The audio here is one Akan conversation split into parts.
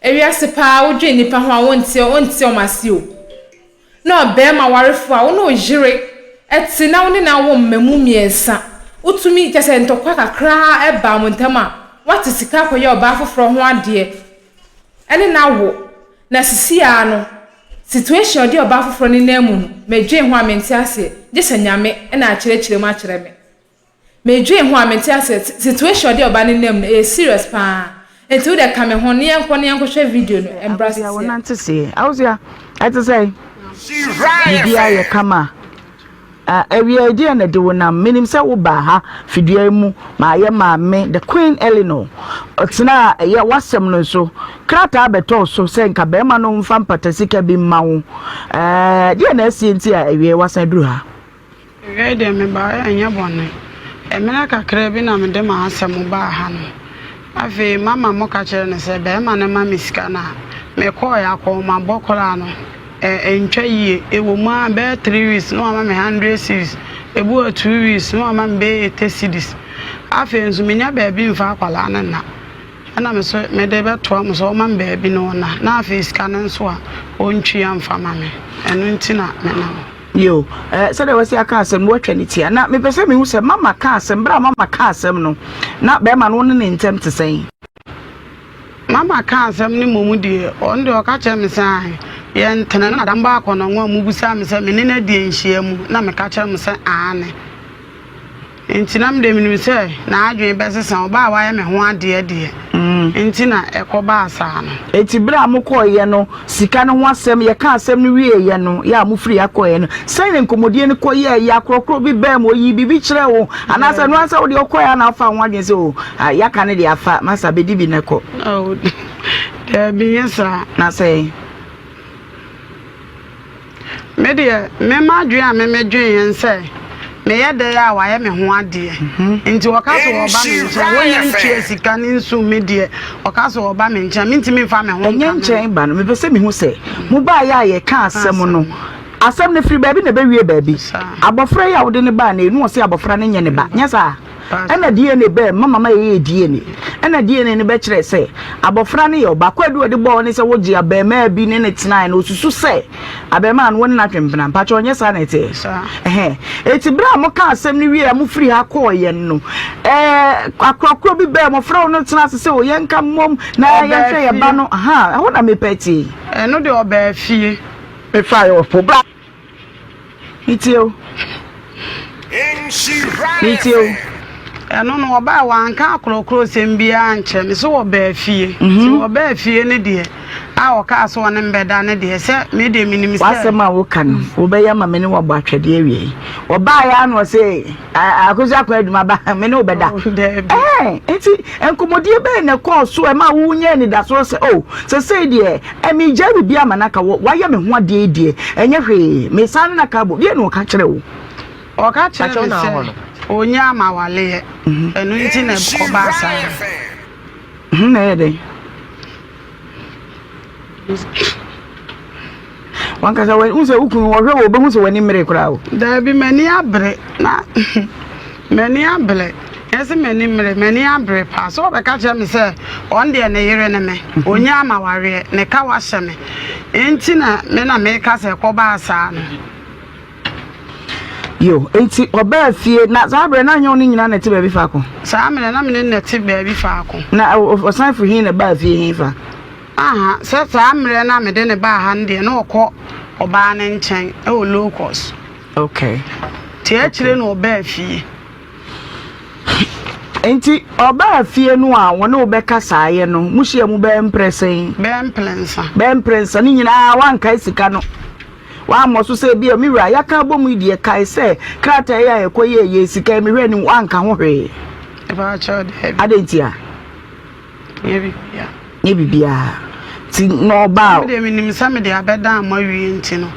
Ewiase paa wodwen nnipa ho a wonte wonte wɔn ase o. Na ɔbarima warefo a wo ne wo yere te na wo ne no awo mmamu mmiɛnsa, wotumi kyerɛ sɛ ntɔkwa kakra ba mo ntam a, woate sika akɔyɛ ɔbaa foforɔ ho adeɛ ne no awo. Na sisi ara no, situation a ɔde ɔbaa foforɔ no nam mu no, medwen ho a mente aseɛ, gye sɛ Nyame na akyerɛkyerɛ mu akyerɛ me. Medwen ho a mente aseɛ, situation a ɔde ɔbaa no nam no, ɛyɛ serious paa. Nti wo deɛ ka me ho na yɛnkɔ na yɛnkɔhwɛ video no mbra Akosua sisi wo a. nante seɛ. Akosua ɛte sɛn? Biribiara yɛ kama? Ah, awia yi deɛ na ɛde wo nam. Menim sɛ wo baa ha fidua yi mu ma ayɛ maame the Queen Eleanor. Ɔtena a ɛyɛ w'asɛm no nso. Krataa bɛtɔɔ so sɛ nka bɛrima no mfa mpata sika bi mma wo. Ɛɛ, deɛ na asie nti a awia yi wasan aduru ha? Wei deɛ mebaeɛ a ɛnyɛ bɔne. Mmerɛ kakra bi na mede m'asɛm baa ha no. Afei mama mo ka kyerɛɛ no sɛ barima no ma me sika no a, mekɔeɛ akɔnmabɔ koraa no, ɛntwa yie. Ɛwɔ mu ara bɛyɛ three weeks na wama me hundred cedis, ɛbi wɔ two weeks na wama me bɛyɛ eighty cedis. Afei nso mennya baabi mfa akwadaa no nna. Ɛna me nso mede bɛtoa mo sɛ ɔma me baabi na ɔnna, na afei sika no nso a ɔntwia mfa ma me. Ɛno nti na menam. Yo, eh, sɛdeɛ wasi aka asɛm no, woatwa ne tia. Na mepɛ sɛ mehu sɛ mama ka asɛm, berɛ a mama ka asɛm no, na bɛrima no wo ne ne ntɛm te sɛn? Mama ka asɛm no mmom deɛ, ɔno deɛ ɔka kyerɛ me sɛ ae, yɛntena. Na da baako no, mobisaa me sɛ me ne no adi nhyiamu, na meka kyerɛ mo sɛ aane. Enti na me deɛ menim sɛ n'adwene bɛsesa, ɔbaa a wayɛ me ho adeɛ deɛ nti na ɛkɔbaa saa no. Enti berɛ a mokɔeɛ no, sika no ho asɛm, yɛkaa asɛm no wieeɛ no, yɛ a mofiri ha kɔeɛ no, sɛn na nkɔmmɔdie no kɔyɛeɛ? Akorɔkorɔ bi baa mu? Ɔyii biribi kyerɛɛ wo? Anaasɛ ɛno ara sɛ wo deɛ wokɔeɛ ara na wofaa wo ho adwene sɛ, O, yɛaka no deɛ afa, masa bɛdi bi na kɔ? Oh, daabi, nyɛ saa. Na sɛn? Me deɛ, me m'adwene a me medweneeɛ ne sɛ, meyɛ dɛn a wayɛ me ho adeɛ. Nti ɔka sɛ ɔreba me nkyɛn, wɔnnya ntua sika ne nsu me deɛ, ɔka sɛ ɔreba me nkyɛn a, mentumi mfa me ho Ɛnyɛ nka me. nkyɛn ba no, mepɛ sɛ mehu sɛ, mobaeɛ a yɛkaa asɛm no, asɛm no firi baabi na ɛbɛwie baabi. Abɔfra yi a wode no baa no, ɛnu ɔse abɔfra no nyɛ ne ba, nyɛ saa? Ɛna DNA bɛɛ ma mama yɛyɛɛ DNA. Ɛna DNA no bɛkyerɛɛ sɛ abɔfra no yɛ ɔba. Kwaadu a ɔde bɔɔ wo ne sɛ wogyee abarimaa bi ne no tenae no, ɔsusu sɛ abarimaa no wo ne no atwe mpena. Mpakyɛ ɔnyɛ saa na ɛteɛ? Ɛhɛn. Eti berɛ a mokaa asɛm no wieɛ a mofiri ha kɔɔeɛ no, ɛɛ akorɔkorɔ bi bɛɛ mmɔfra wo no tena ase sɛ o yɛnka mmom na yɛnhwɛ yɛn ba no. Ahaa, ɛhɔ na mepɛ tie. Ɛno deɛ ɔbaa fie. Mefaa yɛ wɔ po bra. Metie o. Metie o. Ɛno no ɔbaa wanka akorɔkorɔsɛm biara ankyerɛ me sɛ ɔbaa fie. Mhm. Nti ɔbaa fie no deɛ a ɔkaa sɛ ɔne mbɛda no deɛ sɛ me deɛ menim sɛ. W'asɛm a woka no wobɛyɛ ama me ne wabɔ atwɛdeɛ awie. Ɔbaa yɛ ano ɔsɛ Akosi akɔ adwuma ba me ne wo bɛda. Oh, daabi. Ɛɛ nti nkɔmmɔdie bɛn na ɛkɔɔ so ɛma wonya anidasoɔ sɛ o oh, sɛsɛi deɛ ɛmegyae biribi ama no aka wɔ wayɛ me ho adeɛ yi deɛ ɛnyɛ hwee mesan ne no aka abɔ deɛ na ɔka kyerɛ wo. Ɔka kyerɛ me sɛ ɔnya ama waleɛ mhm. ɛno nti na ɛkɔbaa saa. Mhm, na ɛyɛ dɛn? Wankasa wohu sɛ wo kunu wɔhwɛ wɔ wobɛhu sɛ w'ani mmere koraa o. Daabi m'ani abere na m'ani abere nyɛ sɛ m'ani mmere m'ani abere paa sɛ ɔbɛka kyerɛ me sɛ ɔn deɛ ne yere ne me ɔnya ama wareɛ ne ka wahyɛ me enti na me na meka sɛ ɛkɔbaa saa no. Yo, enti ɔbaa fie na saa berɛ na anyɛ wo ne nyinaa na ɛte baabi faako? Saa mmerɛ na me ne no na ɛte baabi faako. Na ɔsan firi he na ɛbaa fie he fa? Aha, sɛ saa mmerɛ no a mede no baa ha no deɛ na ɔkɔ ɔbaa no nkyɛn wɔ Locust. Okay. Nti akyire na ɔbaa fie. Nti ɔbaa fie no a wɔne wo bɛkasaeɛ no, mohyia mu bɛyɛ mprɛ sɛn? Bɛyɛ mprɛnsa. Bɛyɛ mprɛnsa no nyinaa woankae sika no? Woammɔ so sɛ ebia me wura yɛaka abom yi deɛ kae sɛ krataa yi a yɛkɔyɛɛ yɛ sika yi mehwɛ anim woanka ho hwee? Ɛbaakyɛw daabi. Adɛn ntia? Nyɛ biribiara. Nyɛ biribiara. Nti na ɔbaa. Me deɛ menim sɛ mede abɛdan mo awie nti no.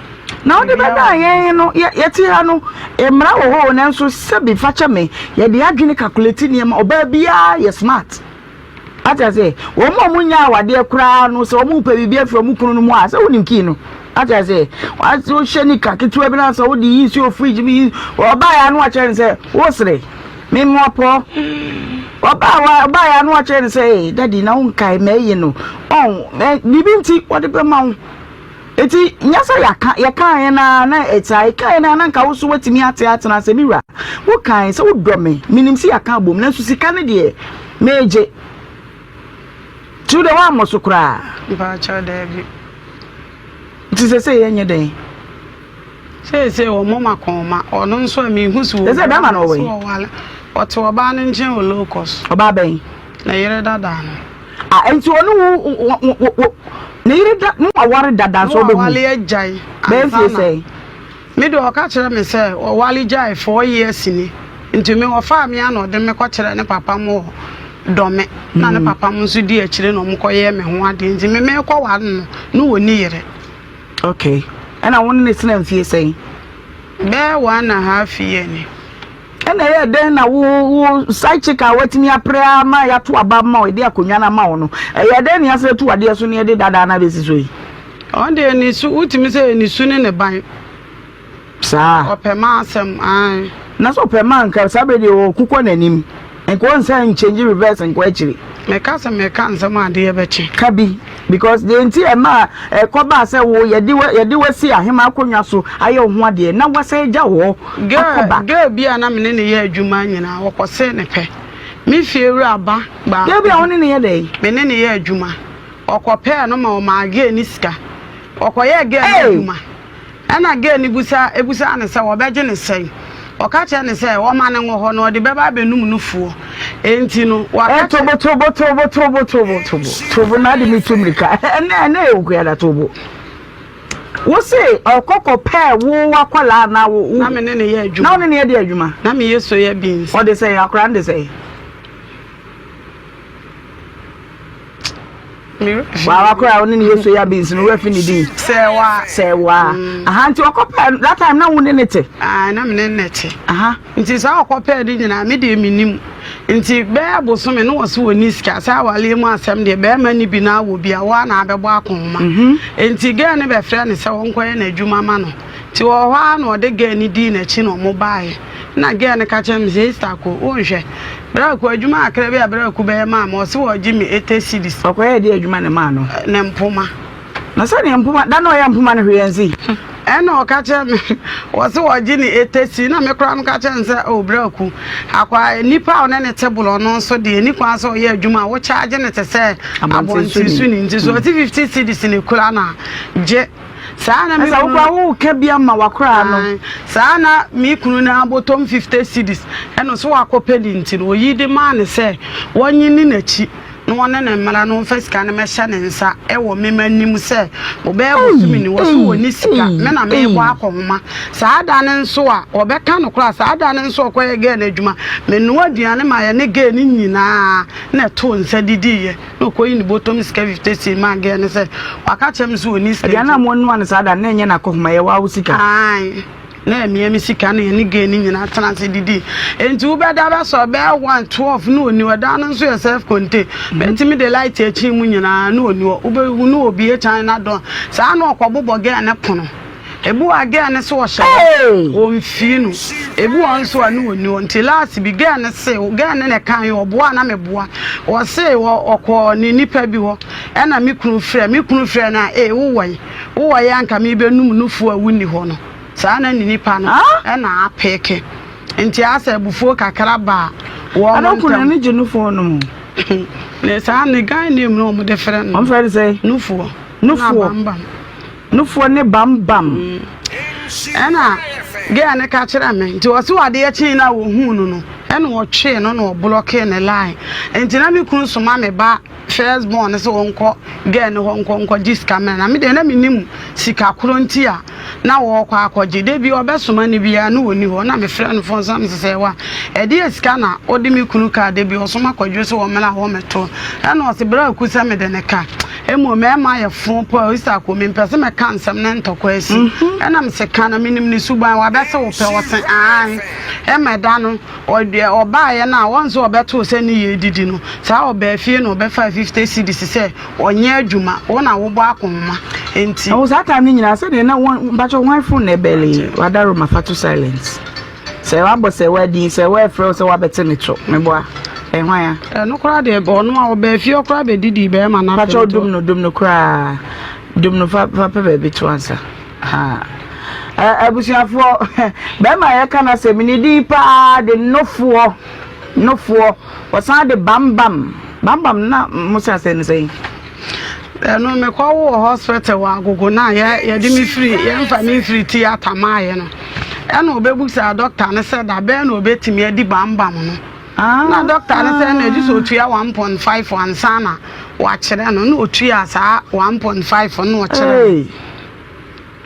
Na wode bɛdan yɛn no, yɛte ha no, mmara wɔ hɔ o, nanso sɛbi fa kyɛ me, yɛde adwene calculate nneɛma, ɔbaa biara yɛ smart. Ate aseɛ? Wɔn a wɔnnya awadeɛ koraa no, sɛ wɔpɛ biribi afiri wɔn kunu no mu a, sɛ wonim kii no. Ate aseɛ? Wohyɛ nika ketewa bi na sɛ wode yi nsuo fridge bi yi, ɔbaa yɛ ano akyerɛ no sɛ, wosere, memmoa pɔ. Ɔbaa wa ɔbaa ya no wakyerɛ no sɛ ee daddy na wonkae mɛyi no ɔn biribi nti wɔde bɛma wo. Eti nyɛ sɛ yɛaka yɛkaeɛ no ara na ɛtaa yɛkaeɛ no ara na nka wo so woatumi ate atena ase me wura wokae sɛ wodɔ me menim sɛ yɛaka abom nanso sika no deɛ megye nti wo deɛ woammɔ so koraa. Mpakyɛw daabi. Nti sɛ sɛ yɛnyɛ dɛn? Seesei wɔmmɔ ma kɔn ma ɔno nso a mehu so wɔ sɛ bɛrima na ɔwɔ yi. Ɔte ɔbaa no nkyɛn wɔ low cost. Ɔbaa bɛn? Na yere dada no. Ah, nti ɔne wo wo wo wo ne yere da ne waware dada nso ɔbɛhu. Wawale agyae. Bɛyɛ mfie sɛn? Me de ɔka kyerɛ me sɛ ɔwale gyae 4 years ni. Nti me ɔfaa me a na ɔde me kɔkyerɛ ne papa mu wɔ Dɔme. Na ne papa mu nso di akyire na ɔmo kɔyɛɛ me ho adeɛ. Nti me mekɔ ware no no wɔ ne yere. Okay. Ɛna wo ne ne tena mfie sɛn? Bɛyɛ 1.5 year ni. Ɛna ɛyɛ dɛn na wo wo side chick a watumi apere ama yɛato aba ma wo yɛde akonnwa no ama wo no ɛyɛ dɛn na yɛasɛ atu adeɛ so na yɛde dadaa no abɛsi so yi? Ɔno deɛ ne su wotumi sɛ ne su ne ne ban. Saa. Ɔpɛ ma asɛm ae. Na sɛ ɔpɛ ma nka saa bere deɛ ɔkokɔ n'anim nka ɔnsan nkyɛngye reverse nkɔ akyiri. Meka sɛ meka nsɛm a adeɛ bɛkye. Ka bi because deɛ nti ɛma ɛkɔ baa sɛ wo yɛde wa yɛde wasi ahema akonnwa so ayɛ wo ho adeɛ na wasan agya wo hɔ akɔ back. Girl bi a na me ne ne yɛ adwuma nyinaa ɔkɔsee ne pɛ. Me fie wura ba baako. Girl bi a wo ne ne yɛ dɛn? Me ne ne yɛ adwuma. Ɔkɔpɛɛ no ma ɔmaa girl no sika. Ɔkɔyɛɛ girl no adwuma. Ɛna girl no busa busaa no sɛ wɔbɛgye no sɛn. Ɔka kyerɛ no sɛ wɔma no nwɔ hɔ na ɔde bɛba abɛnum nufoɔ. Enti no waka kyerɛ. Tobo tobo tobo tobo tobo tobo tobo na ade me tu mirika ɛnɛ ɛnɛ yɛ okuada tobo. Wo se ɔkɔ kɔ pɛɛ wo wakwadaa na wo. Na me ne ne yɛ adwuma. Na wo ne ne yɛ de adwuma. Na me yɛ soya beans. Ɔde sɛn akwadaa no de sɛn. Wawa koraa wo ne ne yɛ soya beans no wura fi ne din. Sɛwa. Sɛwa. Mm. Aha nti ɔkɔ pɛɛ that time na wo ne ne te. Ah na me ne ne te. Aha. Nti saa ɔkɔ pɛɛ de nyinaa me deɛ me nim. Nti bɛyɛ bosome no wɔ so wɔ ni sika sɛ awaleɛ mu asɛm deɛ bɛrima ni bi na awɔ bi a wɔa na abɛbɔ akɔnma. Mhm. Nti gɛɛ ne bɛfrɛ ne sɛ wɔnkɔyɛ n'adwuma ma no. Nti wɔ hɔ ara na ɔde gɛɛ ne dii n'akyi na ɔmo baeɛ. Na gɛɛ no ka kyerɛ me sɛ Esther ko wonhwɛ. Berɛ ko adwuma kakra bi a berɛ ko bɛyɛ maa me ɔse wɔgye me 80 cedis. Ɔkɔyɛɛ deɛ adwuma na ɛmaa no? Ne mpoma. Na sɛdeɛ mpoma da na ɔyɛ mpoma no hwee ansi. Ɛna ɔka kyerɛ me wɔse wɔgye ne 80 cedis na me koraa meka kyerɛ no sɛ oh berɛ ko akwa nipa a ɔne ne te borɔ no nso deɛ ni kwan sɛ ɔyɛ adwuma a wokyagye no te sɛ abɔnten so ni nti so ɔse 50 cedis ne kura no a gye. Saa na me kunu. Ɛsɛ wo ka bi ama wakora no. Saa na me kunu no abotɔm 50 cedis ɛna so wakɔpɛ ne nti no oyi de maa ne sɛ wɔnye ne n'akyi na wɔne ne mmara na wɔmfa sika no mɛhyɛ ne nsa ɛwɔ me m'anim sɛ ɔbɛyɛ bosome ni wɔ so wɔ ne sika me na mebɔ akɔhoma saa da no nso a ɔbɛka no koraa saa da no nso ɔkɔyɛ gɛɛ no adwuma menoa aduane ma yɛ ne gɛɛ no nyinaa na ɛtoo nsa didiiɛ. Na ɔkɔyi ne bɔtɔm sika 50 cedi maa girl no sɛ waka kyerɛ me sɛ ɔnni sika Aduane a monoa no saa da no na ɛnyɛ n'akɔhoma, ɛyɛ woa wo sika? Aane, na ɛmea me sika na yɛne girl no nyinaa tena ase didii. Enti wobɛda bɛsɔre bɛyɛ 1, 12 na ɔnni hɔ. Dan no nso yɛ self contain. Bɛtumi de light akyi mu nyinaa na ɔnni hɔ. Wobɛhu na ɔbue China door. Saa na ɔkɔbobɔ girl no pono. Ebi wɔ a girl no se ɔhyɛ hɔ, ɔmfii no. Ebi wɔ hɔ nso a ne ɔnni hɔ. Nti last bi girl no se, girl no na ɛkaeɛ, ɔboa a na meboa. Ɔse ɔkɔɔ ne nipa bi hɔ ɛna me kunu frɛ, me kunu frɛ no a, ee wowɔ he? Wowɔ he a nka mebɛnum nufoɔ a wonni hɔ no. Saa na ne nipa no ɛna apeeke. Nti asɛ abufuo kakra baa wɔn ntam. Ɛna okunu no gye nufoɔ nom? Ne saa ne guy name no wɔde frɛ no. Wɔn frɛ no sɛ? Nufoɔ. Nufoɔ. Nufoɔ ne bam bam. Ɛna girl no ka kyerɛ me nti ɔse adeɛ kyee no a wɔhuu no no ɛna ɔtwee no na ɔblɔkee ne line nti na me kunu soma me ba first born no sɛ ɔnkɔ girl no hɔ nkɔ nkɔgye sika mmerɛ na me deɛ na menim sika korɔ nti a na wɔrekɔ akɔgye da bi ɔbɛsoma no biara na ɔni hɔ na mefrɛ no fon so na mesɛ sɛ wa ɛdeɛ sika na ɔde me kunu kaa da bi ɔsoma kwadwo sɛ ɔmmra hɔ mɛto ɛna ɔse berɛ aku sɛ mede ne ka Mmom mmarima yɛ fo paa Isako mempɛ sɛ mɛka nsɛm ne ntɔkwa asi ɛna mese ka na menim ne suban wabɛse wo pɛ ɔse aane ɛma da no ɔdeɛ ɔbaeɛ no a wɔn sɛ ɔbɛtoo sɛ ne yɛ didi no saa ɔbaa fie na ɔbɛfaa 50 cedis sɛ ɔnyɛ adwuma wo na wobɔ akɔnhoma nti. Ɛwɔ saa time no nyinaa sɛdeɛ na wɔn mpakyɛ wɔn phone na ɛbɛle wadaro ma fa to silent sɛ wabɔ sɛ wadin sɛ wɔɛfrɛ wo sɛ wabɛte ne to meboa. Ɛyɛ hwan a? Ɛno koraa deɛ ɔno a ɔbaa fie koraa bɛdidii bɛrima no atɛm. Pakyɛw dum no dum no koraa dum no fa fa pɛ baabi to ansa. Ha. Abusuafoɔ bɛrima a yɛka no asɛm ne din paa de nofoɔ nofoɔ ɔsan de bambam bambam na mo sɛ asɛm no sɛn. Ɛno mekɔ wɔ hospital wɔ agogo no a yɛde me firi yɛmfa me mfiri theatre maayɛ no ɛna ɔbɛbusaa dɔkta no sɛ da bɛn na ɔbɛtumi adi bambam no. Na dɔkta no sɛ na gye sɛ otua 1.5 ansa na wakyerɛ no na otua saa 1.5 no na ɔkyerɛ no.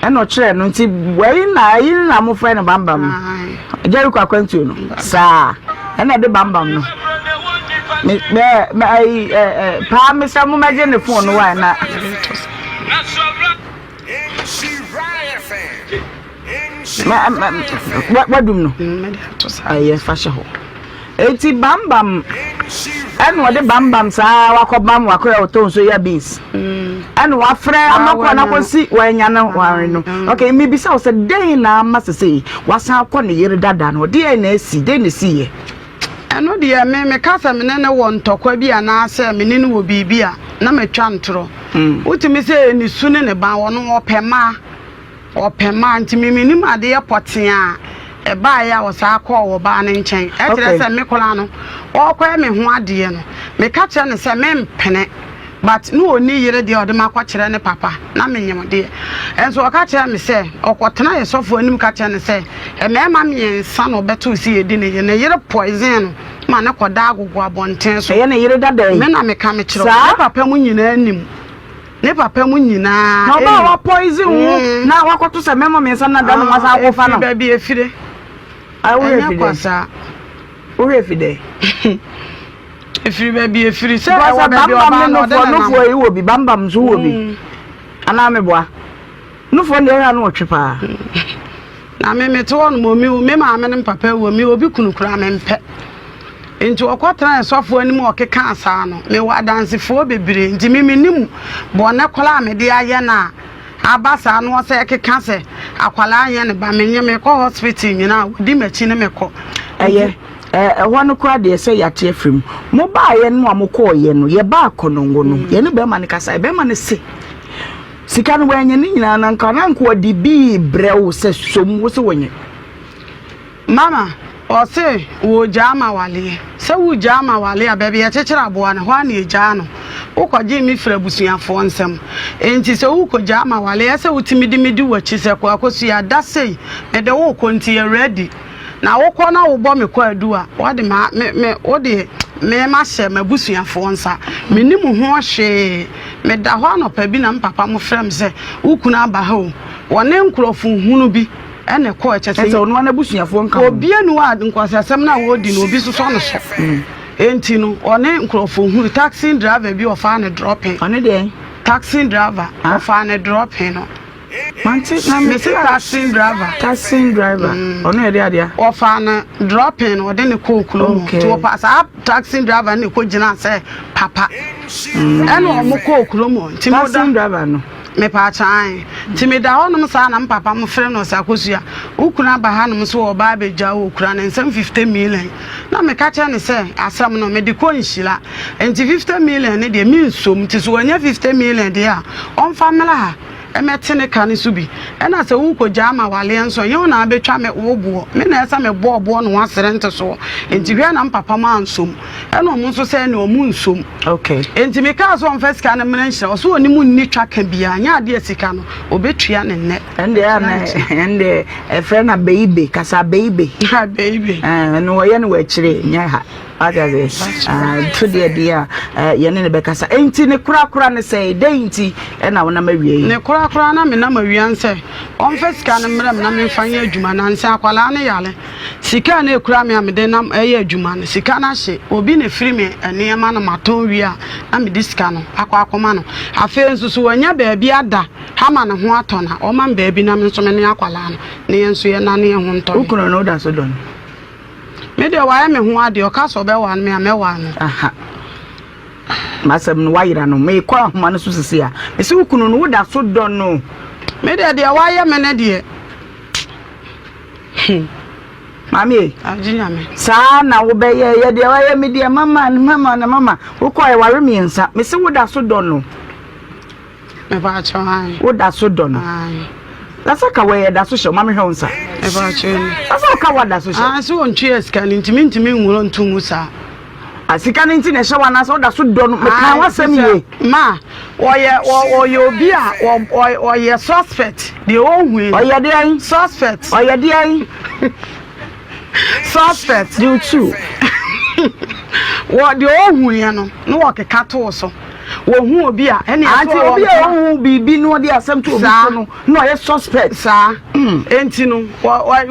Ɛna ɔkyerɛ no nti wɔyi na ɛyi na mofrɛ no bambam no Jericho akwantuo no saa ɛna ɛde bambam no me me me ayi ɛ ɛ paa mesɛ mo mɛgye ne fon no wa na. Wadum no ɛyɛ fa hyɛ hɔ eti bambam ɛna ɔde bambam saa wakɔ bam wakɔ yɛ ɔtɔn soya beans ɛna wafrɛ amakɔ na kɔsi wanya no ware no ok mebisa wo sɛ dɛn na ama sese wasan akɔ ne yere dada no deɛ na asi dɛn na esi yɛ. Ɛno deɛ me meka sɛ me ne no wɔ ntɔkwa bi anaasɛ me ne no wɔ biribi a na matwa ntorɔ. Wotumi sɛ ne su ne ne ban ɔno ɔpɛ mmaa. Ɔpɛ mmaa nti me mennim adeɛ pɔtee a ɛbaeɛ a ɔsaa kɔɔ ɔbaa no nkyɛn. Ɛkyerɛ sɛ me koraa no ɔrekɔyɛ me ho adeɛ no meka kyerɛ no sɛ mempene but na ɔnni yere deɛ ɔde makɔkyerɛ ne papa na menyem deɛ. Nso ɔka kyerɛɛ me sɛ ɔkɔtena yɛ sɔfo anim ka kyerɛ no sɛ mmarima mmiɛnsa na ɔbɛtoo sɛ yɛdi ne yere. Ne yere poison no ma no kɔda agogo abɔnten so. Ɛyɛ ne yere dada yi? Me na meka mekyerɛ wo. Ne papa mu nyinaa nim. Ne papa mu nyinaa. Na ɔbaa wa poison wo mm. na wakɔto sɛ mɛma mmiɛnsa na da no wasa akɔfa no. Efiri baabi efire. Ɛnyɛ kwa saa. Wohwɛ fi dɛ. Efiri baabi efiri sɛ ɛwɔ baabi ɔbaa no ɔde nenam. Nufoɔ yi wɔ bi bambam nso wɔ bi. Mm. Anaa meboa. Nufoɔ deɛ ɛyɛ ano ɔtwe paa. Na me mete hɔ nom me me maame ne me papa awu me obi kunu koraa mempɛ nti ɔkɔtena sɔfoɔ anim a ɔkekaa saa no mewɔ adansefoɔ bebree nti me menim bɔne koraa a mede ayɛ no a aba saa no ɔsɛ ɛkeka sɛ akwadaa nyɛ ne ba menye mekɔ hospital nyinaa wɔdi m'akyi ne mekɔ ɛyɛ ɛhɔ no koraa deɛ sɛ yɛate afiri mu mobaayɛ no a mokɔɔyɛ no yɛbaa kɔnɔngo no yɛne bɛrima no kasa bɛrima no se Sika no wanya ne nyinaa na nka na nka ɔde bi rebrɛ wo sɛ som wo se wonye. Mama, ɔse wɔregyaa ma waleɛ. Sɛ woregyaa ma wale a, baabi yɛkyekyere aboa no, ɛhɔ ara na yɛgyaa no. Wokɔgyee me firi abusuafoɔ nsam. Enti sɛ worekɔgyaa ma wale a, ɛsɛ sɛ wotumi de me di w'akyi sɛ, Akosua, da sei, mede wo rekɔ nti yɛ ready. Na wokɔ na wobɔ me kwaadu a, wɔde ma me me wode me mahyɛ m'abusuafoɔ nsa. Mennim ho hwee. Meda hɔ anɔpa bi na me papa mo frɛ me sɛ, wo kunu aba ha o. Wɔne nkurɔfo hunu bi na ɛkɔɔ kyɛ sɛ. Ɛsɛ ɔno ara n'abusuafoɔ nka ho. Obi anu a nkwaseasɛm no a wɔredi no obi sosɔ no so. Enti no ɔne nkurɔfo hunu taxi driver bi ɔfaa no dropping. Ɔne deɛn? Taxi driver ɔfaa no dropping no. Mante na me se taxi driver. Taxi driver. Mm. Ɔno yɛ de adeɛ. Wɔfa no dropping ɔde ne kɔɔ kuro mu. Nti wɔpa saa taxi driver ne kɔ gyina sɛ papa. Mm. Ɛna wɔn kɔɔ kuro mu. Nti mo da taxi driver no. Mepa kyan. Nti me da hɔnom saa na me papa mo frɛ no sɛ akosua. Wo kunu aba hanom so ɔba abɛgya wo okura ne nsam 50 million. Na meka kyerɛ ne sɛ asɛm no mede kɔ nhyira. Nti 50 million ne deɛ mensom. Nti so wanya 50 million deɛ a ɔmfa mmra ha. mɛte ne ka no so bi. Ɛna sɛ worekɔgyaa me awaleɛ nso a, ɛnyɛ wo na wobɛtwa me wo boɔ. Me na ɛsɛ sɛ mebɔ ɔboɔ na woasrɛ ntesoɔ. Enti hwɛ na me papa mo ansom. Ɛna ɔmo nso sɛ ɛne ɔmo nsom. Okay. Enti mekaa sɛ ɔmfa sika no mmrɛ nhyira. Ɔse ɔne mo nni twaka biara. Nyɛ adeɛ a sika no, ɔbɛtua no nnɛ. Ɛnde a na ɛnde ɛfrɛ no abeibe, kasa abeibe. Abeibe. Ɛɛ, no wɔyɛ no wɔ akyire, nyɛ ha. Wate ase? Ah, to deɛ deɛ a eh, yɛne ne bɛkasa. Enti ne korakora ne sɛ dɛn nti ɛna wonam awia yi? Ne korakora na menam awia nsɛ ɔmfa sika no mmerɛ me na memfa nyɛ adwuma na nsɛ akwadaa no yare. Sika a na ɛkura me a mede nam ɛyɛ adwuma no, sika no ahye. Obi na ɛfiri me nneɛma no matɔn wie a na mede sika no akɔ akɔma no. Afei nso so wanya baabi ada ama ne ho atɔ no a, ɔma me baabi na me nso me ne akwadaa no na yɛn nso yɛnane yɛn ho ntɔ Wo kunu no woda so dɔ no? Me deɛ wayɛ me ho adeɛ, ɔka sɛ ɔbɛware me a, mɛware no. Aha. M'asɛm no wayera no. Mekɔ ahoma no so sisi a. Mese wo kunu no woda so dɔ no. Me deɛ deɛ wayɛ me no deɛ. Hmm. Maame ei. Agye Nyame. Saa na wobɛyɛ yɛ deɛ wayɛ me deɛ mama ne mama ne mama wokɔ ɛware mmiɛnsa mese woda so dɔ no. Mepaakyɛw ae. Woda so dɔ no. Ae. Na sɛ ka wɔyɛ da so hyɛ ma mehwɛ wo nsa. Mepaakyɛw ni. Na sɛ ɔka wada so hyɛ. Ae sɛ wɔntua sika no nti mentumi nworo nto mu saa. Ah, sika no nti na ɛhyɛ wo anaasɛ woda so dɔ no mekaa w'asɛm yie. Ma ɔyɛ ɔyɛ obi a ɔyɛ suspect deɛ ɔnhui. Ɔyɛ deɛn? Suspect. Ɔyɛ deɛn? Suspect. You too. Wɔ deɛ ɔhuiɛ no na wɔkeka too so. Wɔhu obi a ɛne ɛso ɔwɔ obi a ɔhu biribi na ɔde asɛm to obi so no na ɔyɛ suspect. Saa. Enti no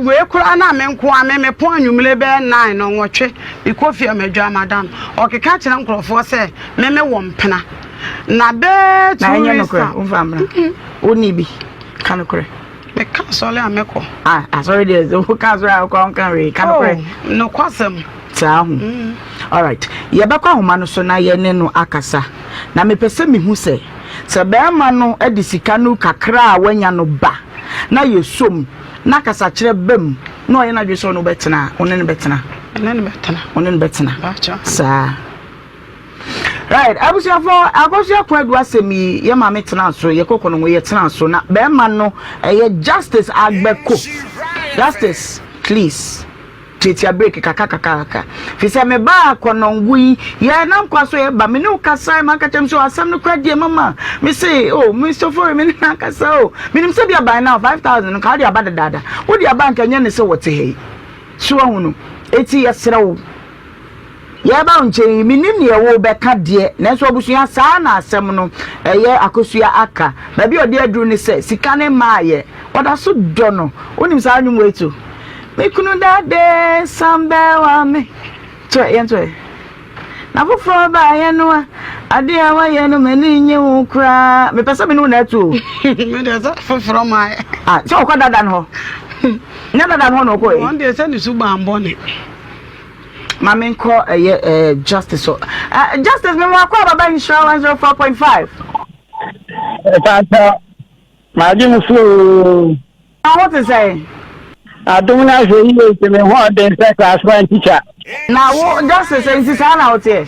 wei koraa na me nko a me mepɔn anwummere bɛyɛ nine no nwɔtwe mekɔ fie a madwa madam. Ɔkeka kyerɛ nkurɔfoɔ sɛ me me wɔ mpena. Na bɛɛ 2 weeks time. Na ɛnyɛ nokorɛ, womfa mmra. Wonni bi, ka nokorɛ. Meka asɔre a mɛkɔ. Ah, asɔre deɛ sɛ woka asɔre a wokɔ wonka hwee, ka nokorɛ. Oh, nokwasɛm. Saa ho. Mm. Alright, yɛbɛkɔ ahoma no so na yɛne no akasa. Na mepɛ sɛ mehu sɛ, sɛ bɛrima no de sika no kakra a wanya no ba na yɛsom na kasakyerɛ ba mu na ɔyɛ n'adwene sɛ ɔne wo bɛtena a, wo ne no bɛtena? Ɛne no bɛtena. Wo ne no bɛtena. Saa. Right, abusuafo, Akosua Kwadu asɛm yi, yɛ maame tena so, yɛ kɔkɔ no ho, yɛ tena so, na bɛrima no, ɛyɛ Justice Agbeko. Justice, please, tiatia break kaka kaka kaka. Fi sɛ me ba akɔnɔngo yi, yɛ nam kwa so yɛ ba, me ne wo kasa, ma nka kyɛm so asɛm no kora deɛ mama. Me se, oh, Mr. Fori, me ne na kasa oh. Me nim sɛ bi aban now, 5,000 no, ka wode aba dadaada. Wode aba nka nyɛ ne sɛ wɔte ha yi. So ahunu. Eti yɛsrɛ wo. Yɛreba wo nkyɛn yi, mennim deɛ worebɛka deɛ, nanso abusua, saa na asɛm no ɛyɛ Akosua aka. Baabi a ɔde aduru ne sɛ, sika no mmaeɛ. Ɔda so dɔ no. Wonim saa nnwom wei to? Me kunu dade san bɛwa me. To ɛ, yɛnto ɛ. Na foforɔ baeɛ no a, adeɛ a wayɛ no m'ani nnye ho koraa. Mepɛ sɛ me ne wo na ɛto o. Me deɛ sɛ foforɔ maeɛ. Ah, sɛ ɔkɔ dada no hɔ. Nyɛ dada no hɔ na ɔkɔɛ. Wɔn deɛ sɛ ne suban bɔne. Ma me nkɔ ɛyɛ ɛɛ justice so. Ɛɛ justice mi mu akɔ ababa nhyira 104.5. Ɛfata maa gye mo so oo. Na ho te sɛn? Adom no ahwɛ yie nti me ho ɔden sɛ class one teacher. Na wo justice nti saa na woteɛ?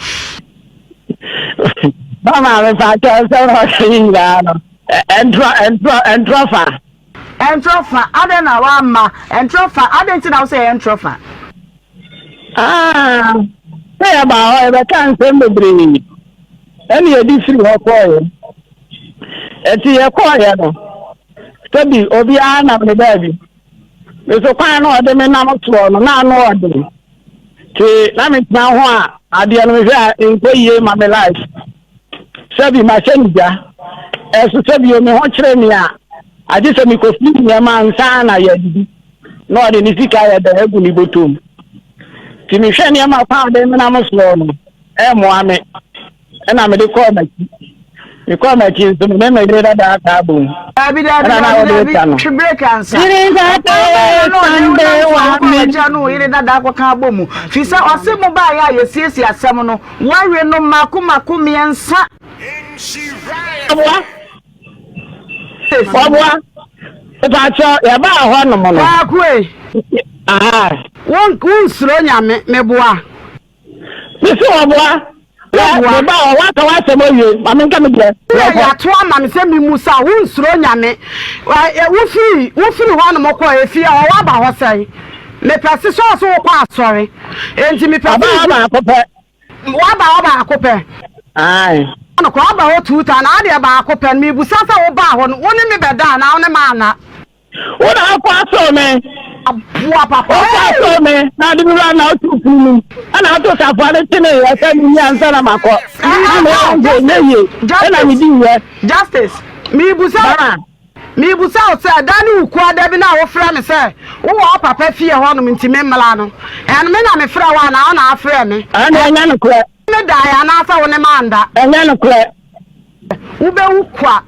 Ba maame pakyɛ nsɛm na ɔka yi nyinaa no ɛntorɔ ɛntorɔ ɛntorɔ fa. Ɛntorɔ fa adɛn na wamma ɛntorɔ fa adɛn nti na wo sɛ ɛntorɔ fa? Ah, sɛ yɛbaa hɔ yɛbɛka nsɛm bebree ɛne yɛde firi hɔ kɔɔeɛ. Ɛti yɛkɔɔeɛ no, sɛbi obiara nam ne baabi. Me so kwan no ɔde me nam soɔ no, na ano ɔden. Nti na metena ho a adeɛ no mehwɛ a nkɔ yie ma me life. Sɛbi mahyɛ no gya. Ɛso sɛbi o me ho kyerɛ me a, agye sɛ mekɔfiri nneɛma ansa na yɛadidi. Na ɔde ne sika yɛ dɛn agu ne bɔtɔ mu. Nti mehwɛ nneɛma kwan a ɔde menam soɔ no, ɛmmoa me. Ɛna mede kɔɔ m'akyi. Mekɔɔ m'akyi nso me ne me yere dada aka abom. Dabi dabi Ɛna na dabi ɔde dabi resa no. twe break ansa. Yere Ɛkwan bɛn na na ɔde wo dade nam so a wa wokɔɔ me. w'akyi a na wo yere dada akɔka abɔ mu? Fi sɛ ɔse mo baeɛ a yɛsiesie asɛm no, woawe no mako mako mmiɛnsa. Ɔboa. Ɔboa. Mepakyɛ yɛbaa hɔ nom no. Kwaku e. Aha. Wo wonsuro Nyame, meboa. Mese ɔboa. Woboa. Meba hɔ woaka w'asɛm awie ma menka me deɛ. Woyɛ yɛato ama me sɛ memmisa wo, wonsuro Nyame. Wofiri wofiri hɔ nom kɔɔ efie hɔ woaba hɔ sɛn? Mepɛ se sɛ ɔse wokɔ asɔre enti mepɛ se Aba hɔ baako pɛ. Woaba hɔ baako pɛ? Ae. Nokorɛ woaba hɔ two times na adeɛ baako pɛ no mebusa sɛ wobaa hɔ no wo ne me bɛda anaa wo ne me anna? Wo na akɔ asɔw me. Aboa papa. Wokɔ asɔw me na ade me wura na woto pon mu. Ɛna ato safoa no kyene yɛ sɛ menni ansa na makɔ. Na me yɛ nyɛ yie. Ɛna me di yɛ. Justice, mebusa mebusa wo sɛ da ne wo kua da bi na wofrɛ me sɛ wowɔ wo papa fie hɔnom nti me mmla no. Ɛno me na mefrɛ wo anaa wo na afrɛ me? Ɛna ɛnyɛ nokorɛ. Ne daeɛ anaasɛ wo ne manda? Ɛnyɛ nokorɛ. Wobɛwu kwa.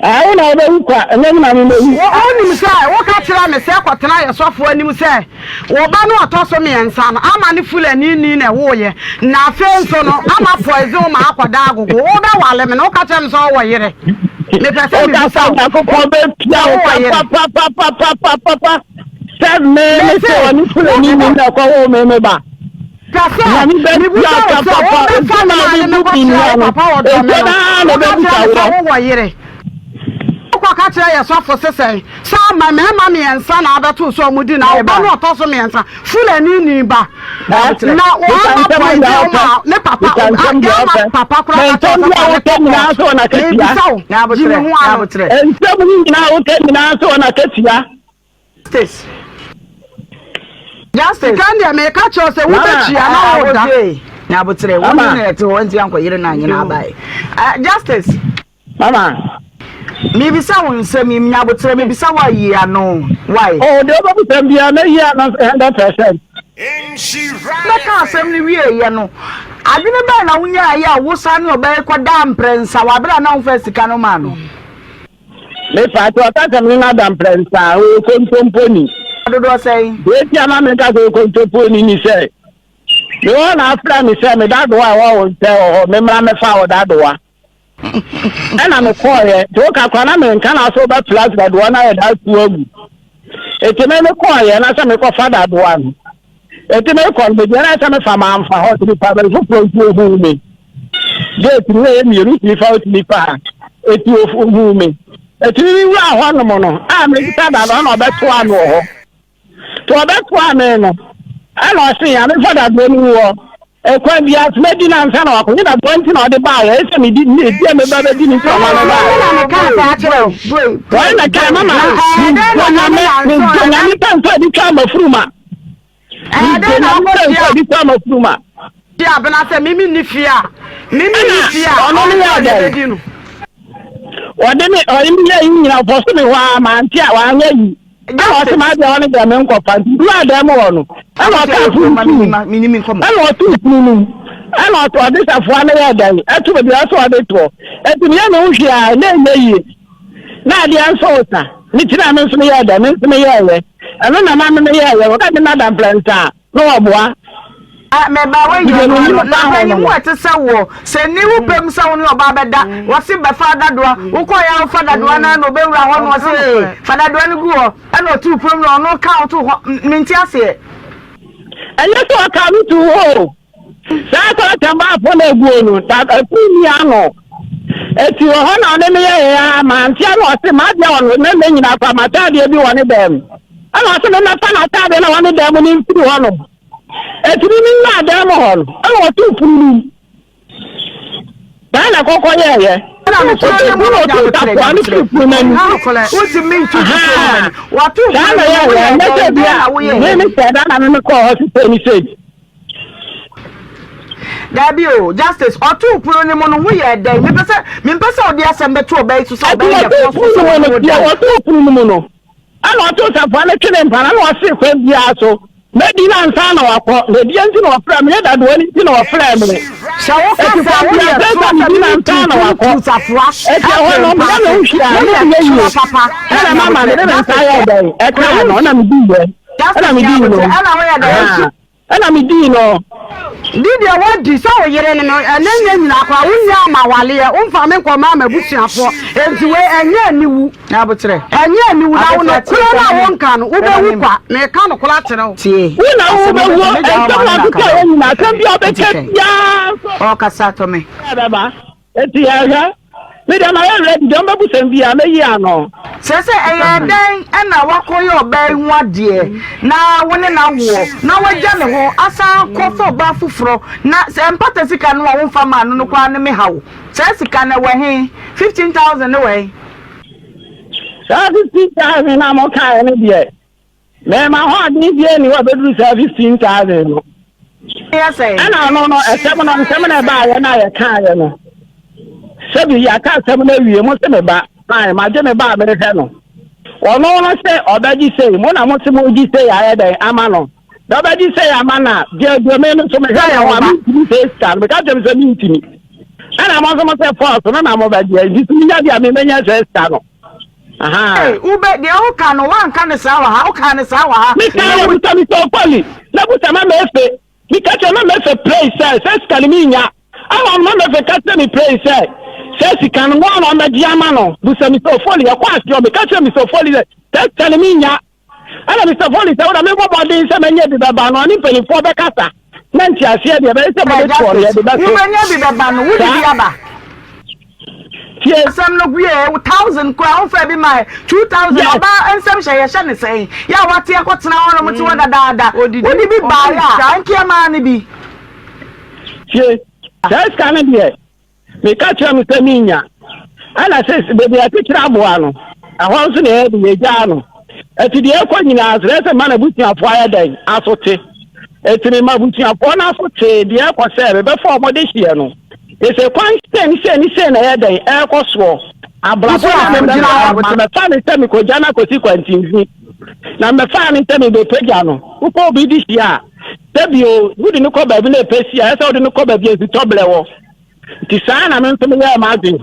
Ɛɛ, wo na wobɛwu kwa, ɛnyɛ me na mebɛwu. Wo, wonim sɛ woka kyerɛɛ me sɛ kɔtena yɛ sɔfoɔ anim sɛ wo ba no a ɔtɔ so mmiɛnsa no, ama ne Fulanini na ɛwooeɛ, na afei nso no, ama poison wo ma akɔda agogo. Wobɛwale me no, woka kyerɛɛ me sɛ wowɔ yere. Mepɛ sɛ Woka mebisa sɛ wo, Onyankopɔn bɛpia wo wowɔ yere? papapapapapapa. Sɛ me me Mese, sɛ ɔne Fulani ni na ɛkɔwoo me me ba. Pɛ sɛ Nyame mebisa bɛtua wo ka sɛ papa wobɛfa nsɛm me a maame wode bu me mekɔkyerɛ nua wo no papa wɔ dɔme nsuo no no ara na woka ɛbɛbusa kyerɛ me sɛ woɔ. wowɔ yere. Wokɔka kyerɛ yɛ sɔfo se sɛn? Sɛ ama mmarima mmiɛnsa na abɛto so a wɔdi na wo ba no ɔtɔ so mmiɛnsa Fulani ni ba na Bisa wɔama nsɛm pɔinte deɛ wo wopɛ. ma ne papa Bisa nsɛm deɛ girl ma wopɛ. papa Na koraa ka kyerɛ nsɛm wo sɛ bi a fa ne woka kɔ nyinaa court. so wɔ n'akatua. Mebisa wo, yi me ho ano. Nsɛm no nyinaa a woka nyinaa so wɔ n'akatua. Justice. Justice. Sika deɛ meka kyerɛ wo sɛ Mama. wobɛtua na woda. Nyabotere, wɔn Mama. na ɛte hɔ nti ankɔ yere na anyina abae. Justice. Mama. Mebisa wo nsɛm yi, nyabotere, mebisa wo ayi ano. Why? Oh, deɛ wobɛbisa me biara mɛyi ano 100%. Bɛka asɛm no wieeɛ no, adwene bɛn na wonyaeɛ a wo san ne ɔbaa yi kɔdaa mprɛnsa wɔ abere a na womfa sika no maa no? Mepa kyɛw, ɔka sɛ me ne no ada mprɛnsa a, ɔyɛ kontomponi. Dodoɔ sɛn? Deɛ enti a ma meka sɛ ɔyɛ kontomponi ne sɛ, mewɔ hɔ na afrɛ me sɛ me dadowa a ɛwɔ wo nkyɛn wɔ hɔ, memmra mmɛfa wo dadowa. Ɛna mekɔɔeɛ, nti woka koraa na menka na sɛ wobɛpla dadowa no ayɛ da atu agu. Enti me mekɔɔeɛ na sɛ mekɔfa dadowa no. Enti mekɔ no, baabi a na sɛ mefa mamfa hɔ, nti mefa baabi foforɔ nti ohuu me. Gate no yɛ mmienu, wotumi fa wotumi fa ha. Enti ohuu me. Enti me wura hɔ nom no, a mekita dadowa na ɔbɛtoa me wɔ hɔ. Nti ɔbɛtoaa me no, ɛna ɔse ya memfa dadoɔ no ngu hɔ. Ɛkwan biara so mɛdi no ansa na wakɔ. Nyɛ dadoɔ nti na ɔde baeɛ, ɛyɛ sɛ medi ne di a meba bɛdi no nti na ɔma me baeɛ. Wɔn na kaa mama medɔ Nyame, medɔ Nyame pɛ nso adi twa mafuruma. Medɔ Nyame pɛ nso adi twa mafuruma. Abena sɛ mimi nni fie a, mimi nni fie a, ɔno ne yɛ dɛn? Ɔde me ɔde me yɛ yi nyina ɔfɔ so me hɔ a mante a wanyɛ yi. Ɛna ɔse m'adeɛ hɔ no deɛ menkɔfa nti meduaa dan mu hɔ no ɛna ɔkaa pono tuu mu ɛna ɔtoo pono no mu ɛna ɔde safoa no yɛɛ dɛn ɛto baabi a ɔsɛ ɔde toɔ ɛnti meyɛ me ho hwee a na ɛnyɛ yie na adeɛ nso resa ne ti na me nso meyɛɛ dɛn me nso meyɛɛyɛ ɛno na ma me meyɛɛyɛ wɔka me nada mprɛnsa a na wɔboa. Me ba wei yɛ ɔno ano na panyin mu ɛte sɛ woɔ sɛ nni wo pɛ mu sɛ wo ne ɔbaa bɛda wɔse bɛfa dadoa wokɔ yɛ a wofa dadoa no na ɔbɛwura hɔ na ɔse ee fa dadoa no gu hɔ ɛna ɔtoo pono mu na ɔno ka wo too hɔ mente aseɛ. Ɛnyɛ sɛ ɔka me too hɔ o saa kɔlɛtɛnbaafo no aguo no da afiri nni ano eti wɔ hɔ na ɔne me yɛɛ a mante a na ɔse m'adeɛ wɔ no na ne nyina fa m'ataadeɛ bi wɔ ne dan mu ɛna ɔse memmɛfa n'ataadeɛ na wɔ ne dan mu no mfiri hɔ nom. Enti me mewuraa dan mu hɔ no, ɛna ɔtoo pono no mu. Saa na kɔkɔ yɛɛyɛ. Ɔtoo pono na ɔtoo safoa no firi pono no anim. Saa na yɛɛyɛ. Ɛnyɛ sɛ bi a me me sɛ da na me me kɔɔ hɔ sesei ne sei. Dabi o, Justice, ɔtoo pono no mu no ho yɛɛ dɛn? Mepɛ sɛ, mempɛ sɛ ɔde asɛm bɛto ɔbaa yi so sɛ ɔbaa yi yɛ fɔ so sɛ ɔne wo da. Ɔtoo pono no mu no, Ɛnna ɔtoo safoa no twenee mpa no, ɛnna ɔsee kwan biara so, Mɛdi no ansa na wakɔ, na ɛdeɛn nti na ɔfrɛɛ me? Nyɛ dadoa no nti na ɔfrɛɛ me. Sɛ woka Enti sɛ kwan woyɛ biara so torɔ sɛ sɛ medi no mene ansa na tuntum wakɔ. tu safoa Enti ɛhɔ ɛpere no, mpa meyɛ me ase, ho hwee a, na woyɛ ɛnyɛ yie. torɔ papa. Ɛnna mama mede me nsa yɛɛ dɛn? Ɛkaa no, ɛnna mediiɛ. Ɛnna Justice medii no. Nyabotere, ɛna woyɛ dɛn? Ahaa. Ɛna me dii no. Di deɛ woadi sɛ wo yere ne no ɛnɛ nyɛ nyinaa koraa wonnya ama awaleɛ womfa me nkɔmaa m'abusuafoɔ enti wei ɛnyɛ aniwu Nyabotere. ɛnyɛ aniwu na wo Abofra tie nokorɛ no a sɛ me wonka no wobɛwu me kwa meka nokorɛ akyerɛ wo. Tie. Wo na Asɛm wobɛwuo, no bɛka nsɛm mɛgya wo na ma no ɔkeka na wɔ nyinaa, asɛm bi a Nti ɔbɛka twɛn. biara nso Ɔkasa tɔ me. ɛbɛba. Enti yɛhwɛ. Me deɛ mayɛ ready, deɛ ɔmbɛbusam biara mɛyi ano. Kyerɛ sɛ ɛyɛɛ dɛn na woakɔyɛ ɔbaa yi ho adeɛ na wo ne no awoɔ na woagya ne hɔ asan akɔfa ɔbaa foforɔ na sɛ mpata sika no a womfa maa no no koraa ne me haw. Saa sika no ɛwɔ he? 15,000 no wɔ he? Saa 15,000 no a mokaeɛ no deɛ, Me m'ahoɔden biara nni hɔ a ɛbɛduru saa 15,000 no. Ɛna ɔno no, ɛsɛm no, nsɛm no ɛbaayɛ no a yɛkaeɛ no, sɛbi yɛaka asɛm no awie, mo se me ba, fine, magye me ba a merehwɛ no. Ɔno no sɛ ɔbɛgye sei, mo na mo se mogye sei ayɛ dɛn ama no. Na ɔbɛgye sei ama no a, deɛ deɛ me no nso mehwɛ ne ho a, mentumi sɛ sika no, meka kyerɛ me sɛ mentumi. Ɛna mo nso mo sɛ fɔɔso no na mobɛgye, nti so menya bi a memɛnya sɛ sika no. Hey, wobɛ deɛ woka no woanka ne saa wɔ ha woka ne saa wɔ ha. Meka yɛ busa mi sɛ ɔkɔli na busa ma mɛfe meka kyerɛ ma mɛfe pray sɛ sɛ sika no menya ama ɔno ma mɛfe ka kyerɛ me pray sɛ sɛ sika no wɔn na ɔmɛgye ama no busa mi sɛ ɔfɔli yɛkɔ aseɛ meka kyerɛ mi sɛ ɔfɔli sɛ sɛ sika no menya. Ɛna Mister Foley sɛ, Wode mebɔ mmɔden sɛ mɛnya bi bɛba no, ɔne mpanimfoɔ bɛkasa na nteaseɛ deɛ ɛbɛyɛ sɛ mode toɔ no yɛde bɛto. Wobɛnya bi bɛba no, wode bi aba. Tie. Asɛm no wie thousand koraa wofɛ bi ma 2000 ɔbaa nsɛm hyɛ yɛhyɛ ne sɛn yɛ a wate akɔtena hɔ nom te hɔ dadaada wode bi baeɛ a ankeɛ maa no bi. Tie, saa sika no deɛ Meka kyerɛɛ no sɛ minnya. Ɛna sɛ baabi a yɛkyekyere aboa no, ɛhɔ nso na yɛde yɛgyaa no. Enti deɛ ɛkɔ nyinaa nso, ɛsɛ sɛ mma n'abusuafoɔ ayɛ dɛn? Aso te. Enti mema abusuafoɔ no aso tee deɛ ɛkɔ sɛ mebɛfa wɔn dehyeɛ no. Ese kwan sei ne sei ne sei na ɛyɛ dɛn? Ɛrekɔ soɔ. Abrabɔ no a mebɛfa no, mebɛfa no sɛ mekɔgya no akɔsi kwantinfi. Na mebɛfaa no sɛ mebɛpagya no. Wokɔ obi dehyeɛ a, sɛbio wode no kɔ baabi na ɛpɛ si a, ɛsɛ sɛ wode no kɔ baabi a nsutɔberɛ wɔ. Nti saa na me nso meyɛɛ m'adwene.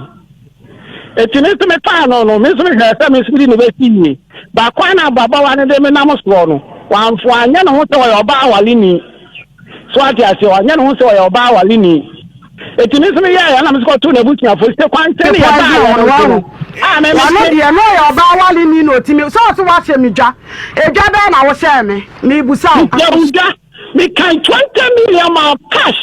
Enti me nso mefaa no no, me nso mehwɛɛ sɛ me nso mede no bɛsi yie. Ba kwan na ababaawa no de me nam soɔ no, wamfo anyɛ ne ho sɛ ɔyɛ ɔbaa awareni. So ate aseɛ, wanyɛ ne ho sɛ ɔyɛ ɔbaa awareni. Enti me nso meyɛɛ ɛna me nso kɔtoo n'abusuafoɔ sɛ kwan sɛ ne yɛbaa yɛ no nti no, a me Ɔno mete. deɛ na ɔyɛ ɔbaa awareni na ɔtumi sɛ ɔse woahyɛ me dwa. Edwa bɛn na wohyɛɛ me? Merebisa wo. Mehyɛɛ wo dwa. Mekan 20 million maa cash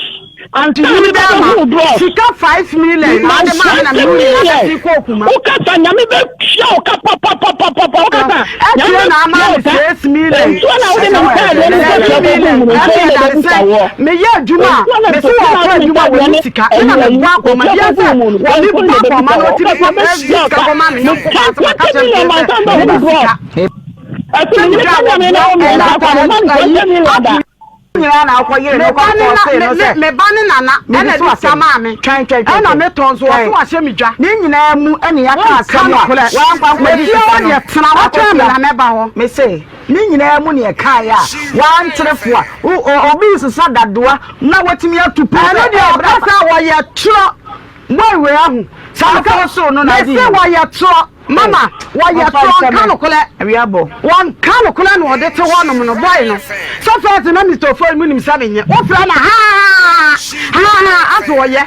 ansa na Hene meba bɛrima, bɛhuu bros. sika 5 million na Memaa ade maa me na 20 me wura million. bɛsi kɔɔ kuma. Wokasa nyame bɛtua wo ka papapapapa. Wokasa nyame Ɛkyerɛ na ama bɛtua me wo ka. 6 million. Nsuo na wode ne ntaadeɛ ne 7 nkosua kɔgu million. mu no, nsuo Ɛne no na ɛdade ɛbɛbusa sɛ woɔ. meyɛ adwuma a Nsuo na mese nsuo na wɔkɔ wode ne adwuma ntaadeɛ wɔni ne sika ɛna ayi mebɔ akɔma nkosua bia kɔgu sɛ mu no, wɔne nsuo no bɔ na akɔma ɛbɛbusa no woɔ. ɔtumi Wokasa kɔ ɛyi bɛtua wo sika ka. kɔma me nyɔnko Mekan baa sɛ maka 20 kyerɛ million no maa sɛ ansa na mene mebɛhuu bros. sika Ɛso sɛ me medwa ka nyame na wo wɔboa mmiɛnsa ɛna kwa me ma no ayi 20 million da. nyinaa na akɔ yere no me ba kɔ ne na kɔ me no me sɛ me ba ne nana mede ɛna so de sika asɛm maa me twɛn twɛn twɛn ɛna twɛn me tɔn so ɔso twɛn wahyɛ me dwa ne nyinaa mu ɛne yɛaka wonka asɛm a nokorɛ wankɔ ankɔgye mefie sika hɔ no deɛ tena hɔ twɛn me akɔtua na mɛba hɔ mese ne nyinaa mu ne ɛkaeɛ a wantere fo a obi resesa dadoa na watumi atu pon ɛno sɛ deɛ ɛɛ ɔka bra sɛ wɔyɛ torɔ Boy wei ahu sɛ ɔka afɔ so no na adi mese wɔyɛ torɔ mama wɔyɛ ɔfa torɔ nhyɛ nka me nokorɛ awia bɔ wɔnka nokorɛ na ɔde te hɔ nom no boy no sɛ first na Mr. Ofori mu nim sɛ menyɛ wofrɛ no haa haa ase ɔyɛ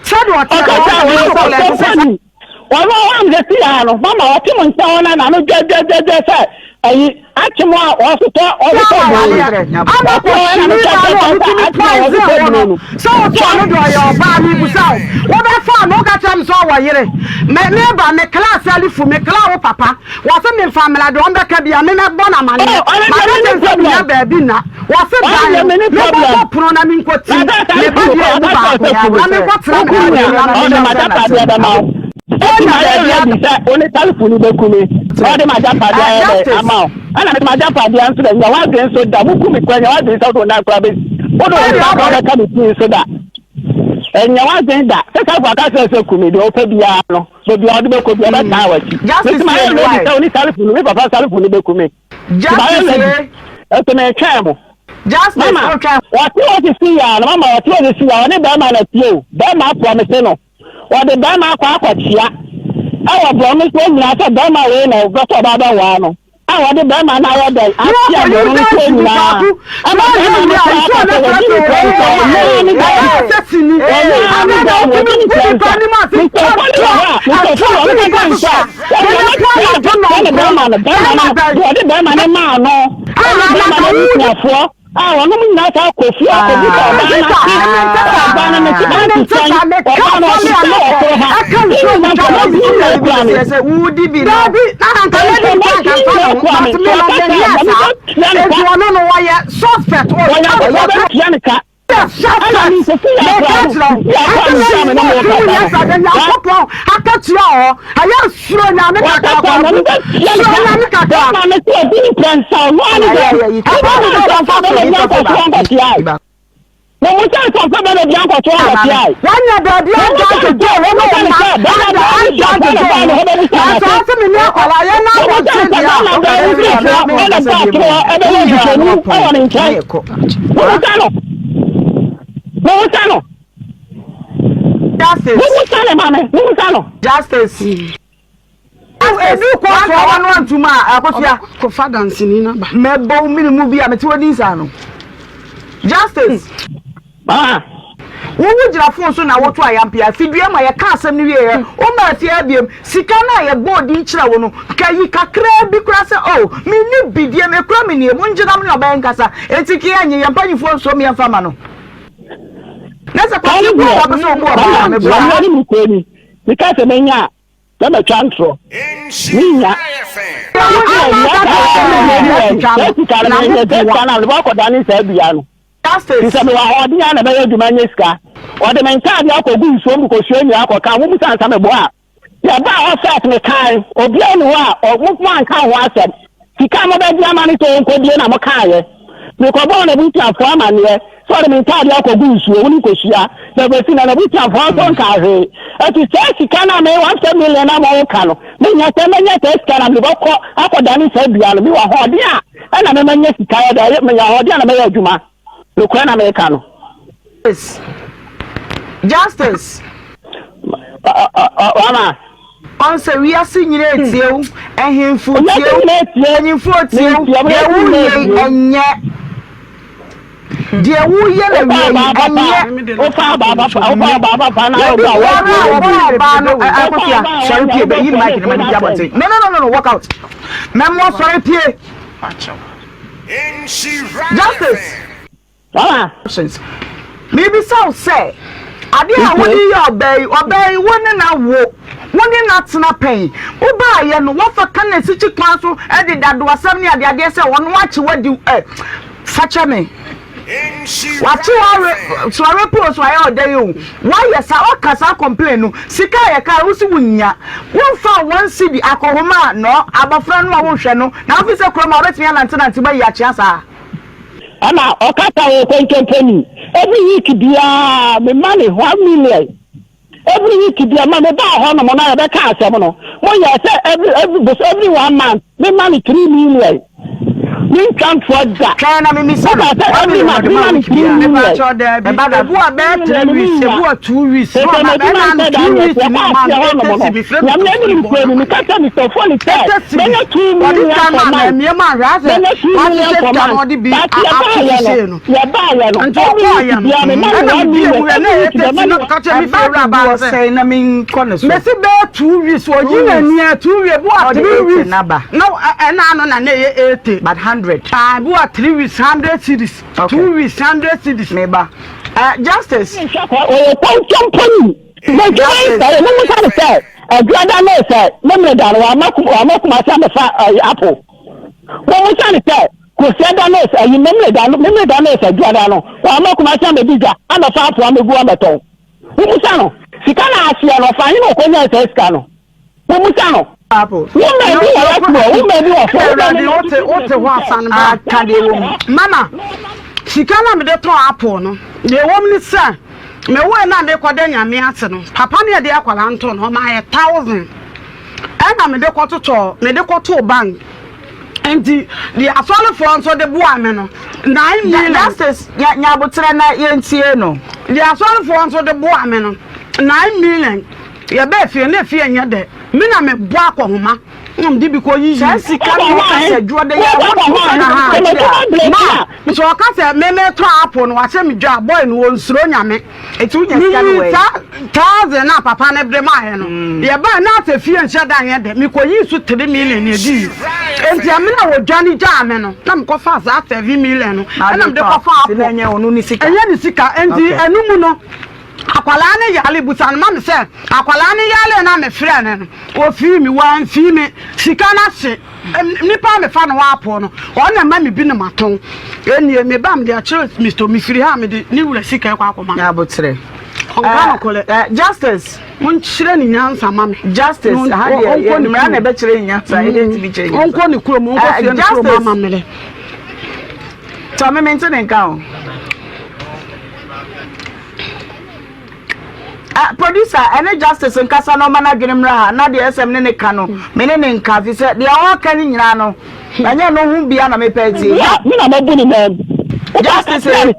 sɛdeɛ ɔteɛ no Ɔkasa ɔnka wei sɛ nokorɛ kɔmpani ɔno ɔwɔ sɛ si ha no mama ɔte mo nkyɛn hɔ na n'ano dwɛdwɛdwɛdwɛ sɛ ayi akye mo a ɔsotɔ ɔsotɔ buro no ama ɔte hɔ na kɔhyini no baa no dwɛdwɛdwɛ sɛ ɔno tumi akye mo a poison ɔsotɔ wo buro no no sɛ wotɔ no deɛ ɔyɛ ɔbaa mebusa wo wobɛfa no woka kyerɛ me sɛ ɔwɔ yere me meba me kla salifu me kla wo papa wɔse memfa mmra deɛ ɔmbɛka bia me mɛbɔ no oh amaneɛ ɔno deɛ maka me kyerɛ ne no sɛ menya problem baabi nna wɔse ɔno dan deɛ no me ne problem mebɔbɔ pono na na menkɔtim sɛ me ba salifu deɛ kɔ ɛmu ɔka kyerɛ baako sɛ kumi na menkɔtena me wokum me dan a na ɔde mehyɛ m'agyapadeɛ bɛma wo Enti wonya mayɛ baabi ready ada sɛ wo ne Salifo no bɛku me, na ɔde m'agyapadeɛ ayɛ dɛn justice ama wo. Ɛna mede m'agyapadeɛ nso dɛ, nya w'adwene nso da, moku me koraa, nya w'adwene sɛ wode wo nan koraa bɛsi, wode wo ɛne nsa koraa ɔbɔ bɛka me tiri so da. Ɛnyɛ w'adwene da sɛ Salifo aka kyerɛ sɛ ku me, deɛ wopɛ biara no, baabi a wode bɛkɔ biara, ɔbɛtaa w'akyi. Mese Justice mayɛ yɛ ne ready why sɛ wo ne Salifo no, me papa Salifo no bɛku me. Nti mayɛ Justice ready, ye ɛnso metwɛn mo. Justice Mama, wotwɛn ɔte hɔ sisi yi ara no, mama ɔte hɔ sisi yi ara, ɔne bɛrima no atie o, bɛrima aprɔmise no. Wɔde barima akɔ akɔkyea wɔ borɔno so nyinaa sɛ barima wei na ɔpɛ sɛ ɔba abɛwaa no a wɔde barima no ayɛ dɛn akyea borɔno no soɔ nyinaa ɛma barima no koraa aka sɛ wɔdi ne prɛnsa ɔnyaa ne gya ɔnyaa ne gya wɔdi ne prɛnsa Mr. Ofori wɔ hɔ a Mr. Ofori ɔno kasa nso a wɔde ɔno kyea ne barima no barima no wɔde barima no maa no ɛne barima no abusuafoɔ A wɔnom nyinaa saa kɔ fie akɔbisa ɔbaa no ase sɛ ɔbaa no ne sika te sɛn, ɔbaa no ɔte sɛ ɔsoro ha, ne nyinaa information na ekura me. Information na ekura me, sɛ ɔka saa a, na mebɛtua ne ka. Wɔyɛ abɔfra bɛtua ne ka. Ɛna me nso sɛ yɛ akora no, yɛ akora no nti a me ne mo kasa no. Wɔkasa na mebɛtua ne ka. Bɛrima no sɛ ɔdi ne mprɛnsa ɔno ara ne dɛ. Wobɛma no sɛ ɔmfa bɛrima bi ankɔto ankɔtoae. Na mo sɛ sɛ ɔmfa bɛrima bi ankɔto ankɔtoae. Wanya baabi Na mo ada sɛ sɛ adwodwo wo mo ne sɛ wo mma sɛ bɛrima ada bɛrima ada bi adwodwo baa ne wo hɔ bɛbusa nanso n'ase. ɔse me ne akwadaa yɛ na Na mo sɛ abɔnten sɛ deɛ a bɛrima bɛrima bi foɔ ɛna baa soro hɔ ɛbɛyɛ nhwehwɛmu ɛwɔ ne nkyɛn. Mo sa no. Mo sa no. Justice Mo sa no maame. Mo sa no. Justice Edu kɔ wanka so wano antum a akosua kɔfa danseni no aba. Mɛbɔ wo mene mu bi a mete wɔ din saa no Justice Ah. Wo wo gyina phone so na woto ayampea. Fidua ma yɛka asɛm no wieɛ. Womaa fie ha biom. Sika no a yɛbɔɔ din kyerɛ wo no, nka yi kakraa bi koraa sɛ oh, menni bi, deɛ mekura me nie, mongye na mo ne ɔbaa yi nkasa. Enti nka yɛnnye, yɛn mpanyimfoɔ nsom yɛmfa mma no. Na sɛ Saa Kwasi no bu a deɛ, wapɛ sɛ ɔbu ɔbaa a, mama, meboa. Nyame anim nokorɛ ni, meka sɛ mɛnya a, na matwa ntorɔ. Mennya. Deɛ Menya woyɛ saa no, sika no, sika saa no, sika no, na menya saa woboa. sika no a, mede bɛkɔdane saa dua no. Justice. Te sɛ mewɔ ahoɔden a na mɛyɛ adwuma anya sika. Wɔde me ntaadeɛ akɔgu nsuo mu kɔsua nnua akɔka ho bisa ansa meboa a. Yɛbaa hɔ first mekae, obiara nni hɔ a ɔ, mo moanka ho asɛm. Sika a mobɛgye ama no sɛ ɔnkɔdie na mokaeɛ. Mekɔbɔɔ n'abusuafoɔ amanneɛ sɛ ɔde me ntaadeɛ akɔgu nsuo mu ne nkosua, na bɛsi nnɛ n'abusuafoɔ nso nkaa hwee. Enti saa sika no a me 1.5 million a moka no, menya sɛ mɛnya saa sika no a mede bɛkɔ akɔdane saa dua no. Mewɔ ahoɔden a Ɛna me manya sika yɛ dɛ, menya ahoɔden a na mɛyɛ adwuma. Nokorɛ na meka no. Justice. Wama. Ɔn sɛ wiase nyina etie wo, ɛhenfo tie wo, mpanyinfoɔ tie wo, deɛ woyɛ yi ɛnyɛ. Deɛ woyɛ na wie yi ɛnyɛ. Obi biara a ɔbɔ ɔbaa no akosua sɔre pie bɛ yi mic no ma ne bi abɔnten. No no no no no walk out. Mɛmoa sɔre pie. Justice. Options. Mebisa wo sɛ, adeɛ a wode yɛ ɔbaa yi, ɔbaa yi wo ne no awo, wo ne no atena pɛn, wobaayɛ no woafa ka no asikyi kwan so de dadoasɛm ne adeadeɛ sɛ ɔno akye wadi ɛ, fa kyɛ me. Wakye wo awe, so awe po so ayɛ ɔdɛ yi o. Woayɛ saa, woaka saa complain no, sika a yɛka wo se wonnya. Womfa one cedi akɔhoma a, nɔ, abɔfra no a wohwɛ no, na wofi sɛ kurom a wobɛtumi anantenante mu ayi akyea saa. Ɛna ɔkasa wɔ kontomponi. Every week biara me ma ne 1 million. Every week biara ma me baa hɔ nom na yɛbɛka asɛm no. Mo yɛ sɛ every bos every one month me ma ne 3 million. Me ntwa ntoɔ da. Twɛn na memisa no. Mo ka sɛ 1 every million month ɔde me ma ma ne week three biara. million. Mepakyɛw daabi. Ɛba da. Ebu a bɛyɛ 3 weeks, ebu a 2 weeks. Na Sɛ ɔma m'adwuma ɛna no nhyɛ da two nyɛ weeks sɛ na yɛkɔ ɔma no aseɛ hɔ nom 80 no cedi frɛ me Nyame anim Tofori nkuo ni bɔ meka kyerɛ Mr. Ofoli sɛ 80 cedi. mɛnya two Ɔde million sika for ma me month mmiɛ mu ahwɛ asɛ mɛnya 2 million wahyehyɛ for sika na month ɔde bi but ato yɛbaayɛ so no sei no. yɛbaayɛ no Nti every ɔkɔɔyɛ week no biara mema no ɛna one mebie million mu hwɛ na every ɛyɛ week 30 bɛma na no meka kyerɛ me fie Ɛba wura baa dodoɔ sɛ sɛn na menkɔ ne so. mesi bɛyɛ 2 weeks Two ɔyi weeks. n'ani a 2 weeks ebi Na wa ɔde three 80 weeks n'aba. na ɛna ano na na ɛyɛ 80. But 100. Ah, ebi wa 3 weeks 100 cedis. Okay. 2 weeks 100 cedis. Meba. Justice. Ɔyɛ kɔntɔmpɔni. N'adwuma yi Justice. sɛ mo musa no sɛ adwada ne sɛ memene da no wama kum wama Kumasi amɛfa ɛyi apple. Mo musa no sɛ Kwasiada ne sɛ ɛyi memene da no memene da ne sɛ adwada no wama Kumasi amɛdi dwa amɛfa apple amɛgu amɛtɔn. Mo musa no sika na aseɛ no ɔfa he na ɔkɔnya saa sika no. Mo musa no. Apple. Woman bi wɔ yɛ woman bi wɔ so. Awurade wote hɔ asan ba. Aka deɛ wɔ mu. Mama, sika na mede tɔn apple no, deɛ ɛwɔ mu ne sɛ mewɔe na mekɔda Nyame ase no, papa ne ɛde akwadaa nto no, ɔma yɛ 1,000. Ɛna mede kɔtotɔ, mede kɔtoo bank. Nti deɛ asɔrefoɔ nso de boa me no, 9 million. Justice, nya nyabotrɛ na yɛntie no. Deɛ asɔrefoɔ nso de boa me no, 9 million. Yɛbɛɛ fie na efie nyɛ dɛ. Me na mebɔ akɔhoma na mede bi kɔ yiyi. Saa sika no wɔka sɛ adwuma da yi a wɔn Ma sɛ ɔka sɛ memetɔ apple no wahyɛ me dwa boy no wɔnsuro Nyame. Eti wonya sika no Meyi wɔ saa 1,000 na papa no de maayɛ no. Yɛbaa na asɛ fie nhyɛ da nyɛ dɛ. Mekɔyii so 3 million na ɛdii. Enti ɛmene a wɔdwane gyaa me no na mekɔfaa saa 7 million no ɛna mede kɔfaa apple. Ɛnyɛ ɔno ne sika. Ɛnyɛ ne sika. Enti ɛno mu no akwalaa ne yale busa no ma me sɛ akwalaa ne yale na mefrɛ no no ofii mi wamfii me sika no ahye nipa a mefa no hɔ apɔ no ɔno na ma me bi no matɔn ɛnie me ba mede akyerɛ Mr. Mefiri ha mede ne wura sika ɛkɔ akɔma no. Nyabotrɛ. Ɔnka nokorɛ. Justice. Monkyerɛ ne nyansa ma me. Justice ha deɛ yɛ mmara na ɛbɛkyerɛ ne nyansa ɛdɛ ntumi kyerɛ nyansa. Ɔnkɔ ne kurom ɔnkɔ fie ne kurom ama mmerɛ. Tɔ me mente ne nka o. Producer ɛne Justice nkasa na ɔma n'adwene mmra ha na deɛ ɛsɛm ne ne ka no me ne ne nka fi sɛ deɛ ɔka ne nyinaa no ɛnyɛ no ho bia na mepɛ atie. Ya me na mabu ne nan. Justice sɛ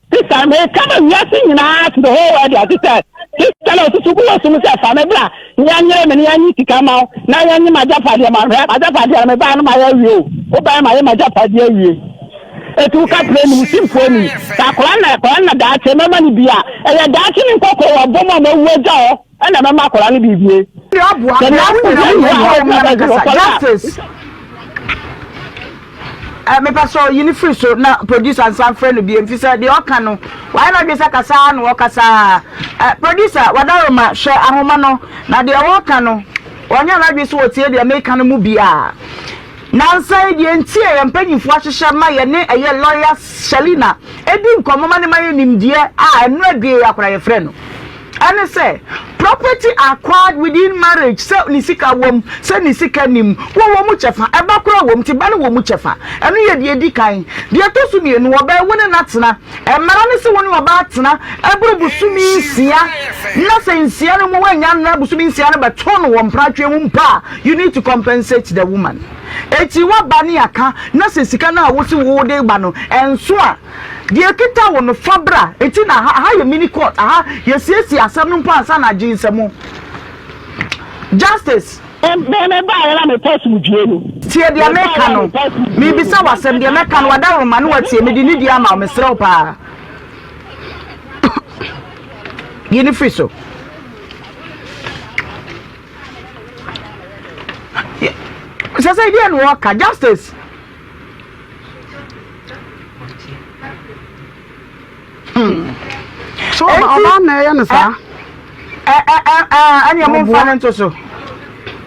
sista meka ma wiase nyinaa to the whole world ase sɛ sista na osusu gu wɔ som sɛ fa me bra na yɛnyere me na yɛnye sika ma wo na yɛnye m'agyapadeɛ ma hwɛ m'agyapadeɛ no mebaa no mayɛ awie o wobae ma yɛ m'agyapadeɛ awie. Eti wo kapra nim, simfoɔ nim. Sɛ akwadaa na akwadaa na daakye mɛma no bi a, ɛyɛ daakye ne nkɔkɔɔ wɔ abɔ mu a mawu agya hɔ ɛna mɛma akwadaa no biribie. Ɔboa Sɛ bra wo n'afo nyina deɛ wo nni nyina hɔ a wo nyina ɔbɛtumi bɛkasa akwadaa. Justice eh, mepɛ sɛ ɔyi no firi so na producer nsan frɛ no bio mfi sɛ deɛ ɔka no wayɛ no adwene sɛ kasaa na ɔkasaa eh, producer wadaroma hwɛ ahoma no na deɛ ɔka no ɔnyɛ n'adwene sɛ ɔtie deɛ meka no mu biara. Nansa yi deɛ nti a yɛn mpanyinfoɔ ahyehyɛ ma yɛne ɛyɛ lawyer Shelina di nkɔmmɔ ma ne ma yɛ nimdeɛ a ɛno adue akora yɛfrɛ no ɛne sɛ property acquired within marriage sɛ ne sika wɔm sɛ ne sika nim wɔ wɔ mu kyɛfa ɛba kora wɔm ti ba no wɔ mu kyɛfa ɛno yɛ deɛ edi kan deɛ ɛtɔ so mmienu ɔbaa wo ne n'atena mmara ne sɛ wo ne ɔbaa tena ɛboro bosome nsia na sɛ nsia no mu woannya nna bosome nsia no bɛto no wɔ mpratwe mu mpo a You need to compensate the woman. Eti waba ne aka na sɛ sika no a wose wo de ba no ɛnso a, deɛ ekita wo no fa bra. Eti na aha aha yɛ mini court aha yɛsiesie asɛm no mpo ansa na agye nsɛm. Justice. Me me baeɛ na mepɛ asomdwoeɛ no. Tie deɛ meka no. Mebisa wo asɛm, deɛ mɛka no wadaworoma na watie, mede nidie ama wo, mesrɛ wo paa. Yi no firi so. Sɛ sɛ deɛ na wɔka justice. Hmm. So ɔbaa na ɛyɛ no saa. Ɛne ɛmo nfa no nto so.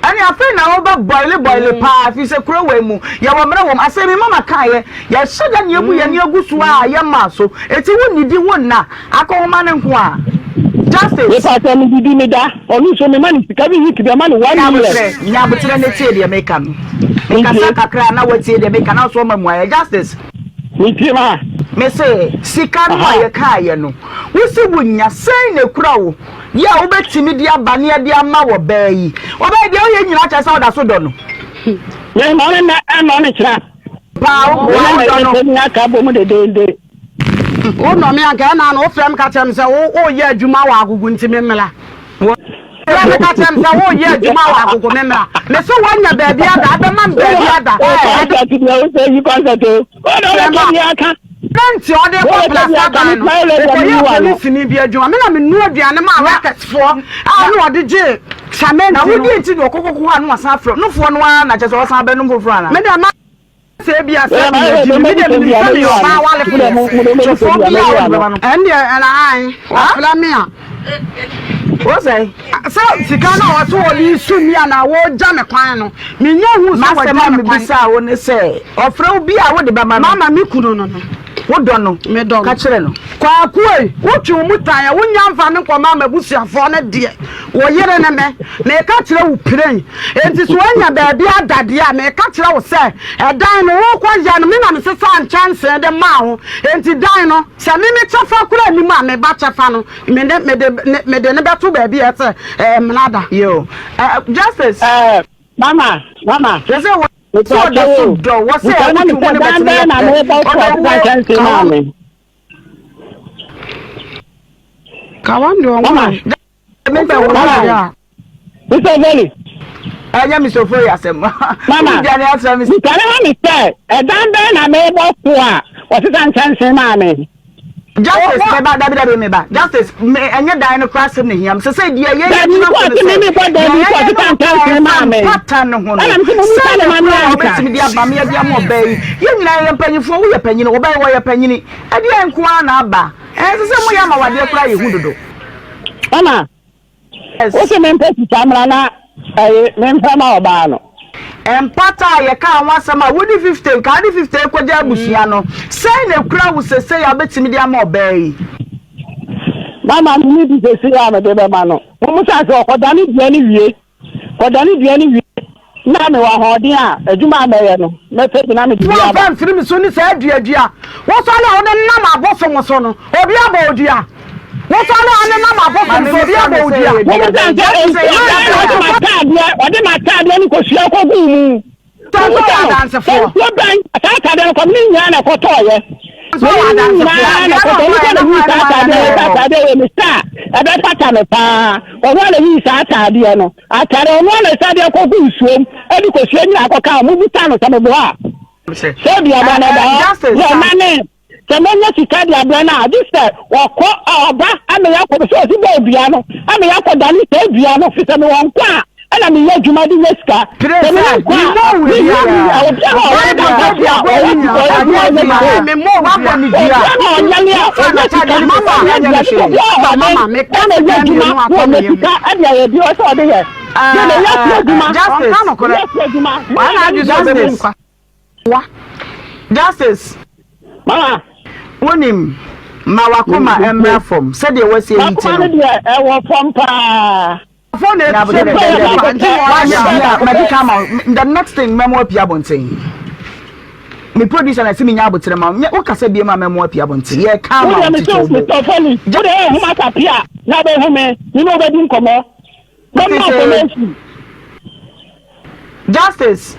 Ɛne afei na wobɛ bɔile bɔile mm. paa fi sɛ kuro wei mu yɛwɔ mmerɛ wɔm asɛm mi mama kaeɛ yɛhyɛ da ne ebu yɛn ani agu so a yɛma so eti wo nnidi wo nna Akɔnhoma no nko a. Justice. Me pa kyɛw me didi me da ɔno nso me ma no sika every week bia ma no one million. Nyabotrɛ nyabotrɛ ne tie deɛ meka no. Me kasa kakra na watie deɛ meka na so ɔma muayɛ. Justice. Me tie ma. Me se sika no a yɛ kaa yɛ no wo se wo nya sɛn na ekura wo yɛ a wo bɛ tumi de aba ne ɛde ama wɔ bɛɛ yi ɔbɛɛ deɛ woyɛ nyina kyɛ sɛ ɔda so dɔ no. Me ma ne nɛ ɛnɔ ne kyerɛ. Paa wo dɔ no. Me ne aka bɔ mu dedeende. Wo nɔ me anka ɛna no wofrɛ me ka kyerɛ me sɛ wo woyɛ adwuma wɔ agogo nti me mmra. Wofrɛ me ka kyerɛ me sɛ woyɛ adwuma wɔ agogo me mmra. Me so woanya baabi ada abɛma me baabi ada. Na nti ɔde kɔ plasta dan no mekɔyɛ polisini bi adwuma me na menoa aduane maa workersfoɔ a na ɔde gye cement Na no. wodie nti na ɔkɔkɔkɔ hɔ a na wasan afrɛ nofoɔ no ara na kyerɛ sɛ ɔsan bɛnom foforɔ anaa? Me deɛ ma Sɛ ebia sɛ meyɛ gyimi, me deɛ menim sɛ meyɛ ɔbaa warefoɔ. Twofoɔ biara a wode bɛba no. Ɛndeɛ ɛna ae, wafrɛ me a. Wo sɛe. Sɛ sika no a ɔse ɔde sum me anaa wɔgya me kwan no, menya hu sɛ M'asɛm wɔgya a me kwan. mebisaa wo ne sɛ, ɔfrɛ wo bi a wode bɛma no? Mama me kunu no no. Wodɔ no? Medɔ no. Ka kyerɛ no. Kwaku ei, wotwe wo mu tan a, wonnya mfa me nkɔma m'abusuafoɔ no deɛ, wo yere ne me. Meka kyerɛ wo piren. Enti sɛ woanya baabi ada deɛ a, meka kyerɛ wo sɛ, ɛdan no, worekɔyɛ no, me na mesesaa nkyɛnsee de maa wo. Enti dan no, sɛ me me kyɛfa koraa nni mu a, me ba kyɛfa no, me ne, mede, ne, mede no bɛto baabi a ɛsɛ ɛɛ mmena da. Yo. Eh, Justice. Eh, mama, mama. Kyerɛ sɛ wɔ sɛ ɔda so dɔ wɔ sɛ wotwe wo ne bɛtena yɛ pɛ. Ɔdɔ wo ka wo. Ka wɔn deɛ wɔn Mama. Mr. Mama. Mr. Ofori. Ɛnyɛ Mr. Ofori asɛm. Mama. Wogya ne asɛm. Mr. Ne ha mi sɛ ɛdan bɛn na mebɔ so a wɔsesa nkyɛnse maa me. Justice meba dabi dabi meba justice me ɛnyɛ dan no kora asɛm na hia m sɛ sɛ deɛ yɛyɛ Dabi gyina kɔ so no ɔte sɛ me mebɔ deɛ dabi kɔ yɛyɛ ɔsesa no nkyɛnse maa ɛfa me. mpata no ho no Ɛna mese mo sɛ musa ne na ma me kora a ansa. wɔbɛtumi de aba me de ama ɔbaa yi yɛn nyinaa yɛ mpanyinfoɔ woyɛ panyini ɔbaa yi wɔyɛ panyini ɛdeɛ nko ara na aba ɛnsɛ sɛ moyɛ ama wadeɛ koraa yɛ hu dodo. Mama, wo se mempɛ sika mmra na ɛye memfa ma ɔbaa no. Mpata a yɛkaa ho asɛm a wode 50 nka wode 50 rekɔgya abusua no, sɛn na ekura wo sesei a wobɛtumi de ama ɔbaa yi? Mama, menni bi sesei a mede bɛma no. Mommisa sɛ ɔkɔdane dua no wie. Kɔdane dua no wie na mewɔ ahoɔden a, adwuma a mɛyɛ no, mɛpɛ bi na mede bi aba. Woamfa amfiri me so ne saa duadua. Wosɔre a wode nam abosom so no, obi abɔ wo dua. Wosɔre a wode nam abosom so, obi abɔ wo dua. Wobusa sɛ, Enti ɛdɛn na ɔde m'ataadeɛ, ɔde m'ataadeɛ no kosua kɔguu mu? Sɛ nso Wobusa yɛ no, sɛ adansefoɔ. nsuo bɛn, saa ataadeɛ no kɔ, me ne nyinaa na ɛkɔtɔɔeɛ. Nso yɛ Me ne adansefoɔ. nyinaa na ɛkɔtɔɔ, ɔno nso na yii saa ataadeɛ wei, saa ataadeɛ wei, me saa, ɛbɛfata me paa. Ɔno ara na yii saa ataadeɛ no. Atare ɔno ara na ɛsan de akɔgu nsuom de kosua nyinaa kɔka ho. Mobisa no sɛ meboa a. Sɛ aduaba no ɛda hɔ, na ɔma ne sɛ mɛnya sika de abrɛ no a, gye sɛ ɔkɔ ɔba ama yɛakɔ sɛ ɔsi bɔɔ dua no ama yɛakɔ dane saa dua no, fi sɛ mewɔ nkwa a ɛna meyɛ adwuma de nya sika. Sɛ mewɔ nkwa a, mehia mi obiara a ɔyɛ dampase a ɔyɛ ɔyɛ adwuma ɔnyɛ sika o. Obiara a ɔyale a ɔnyɛ sika ɔnyɛ dua gye sɛ obiara a ɔhaden ɛna ɛyɛ adwuma na ɔnya sika ɛde ayɛ deɛ ɔsɛ ɔde yɛ. Deɛ na ɛyɛ afie adwuma. Justice. Ɛyɛ afie adwuma. Justice. Justice. Mama. Wonim, ma wakoma mmra fam sɛdeɛ wasi ayi ti no. Makoma no deɛ ɛwɔ fam paa. The next thing mɛmo apia abɔnten. Me producer na ɛsɛ mi nya abotere ma wo. Wokasa bie ma mɛmo apia abɔnten. Yɛ ka ma wo titi obo. Wode mesɛ Mr. Felix, wode ɛyɛ homa kapia na bɛhu me, me ne wobɛdi nkɔmmɔ. Mɛma information. Justice.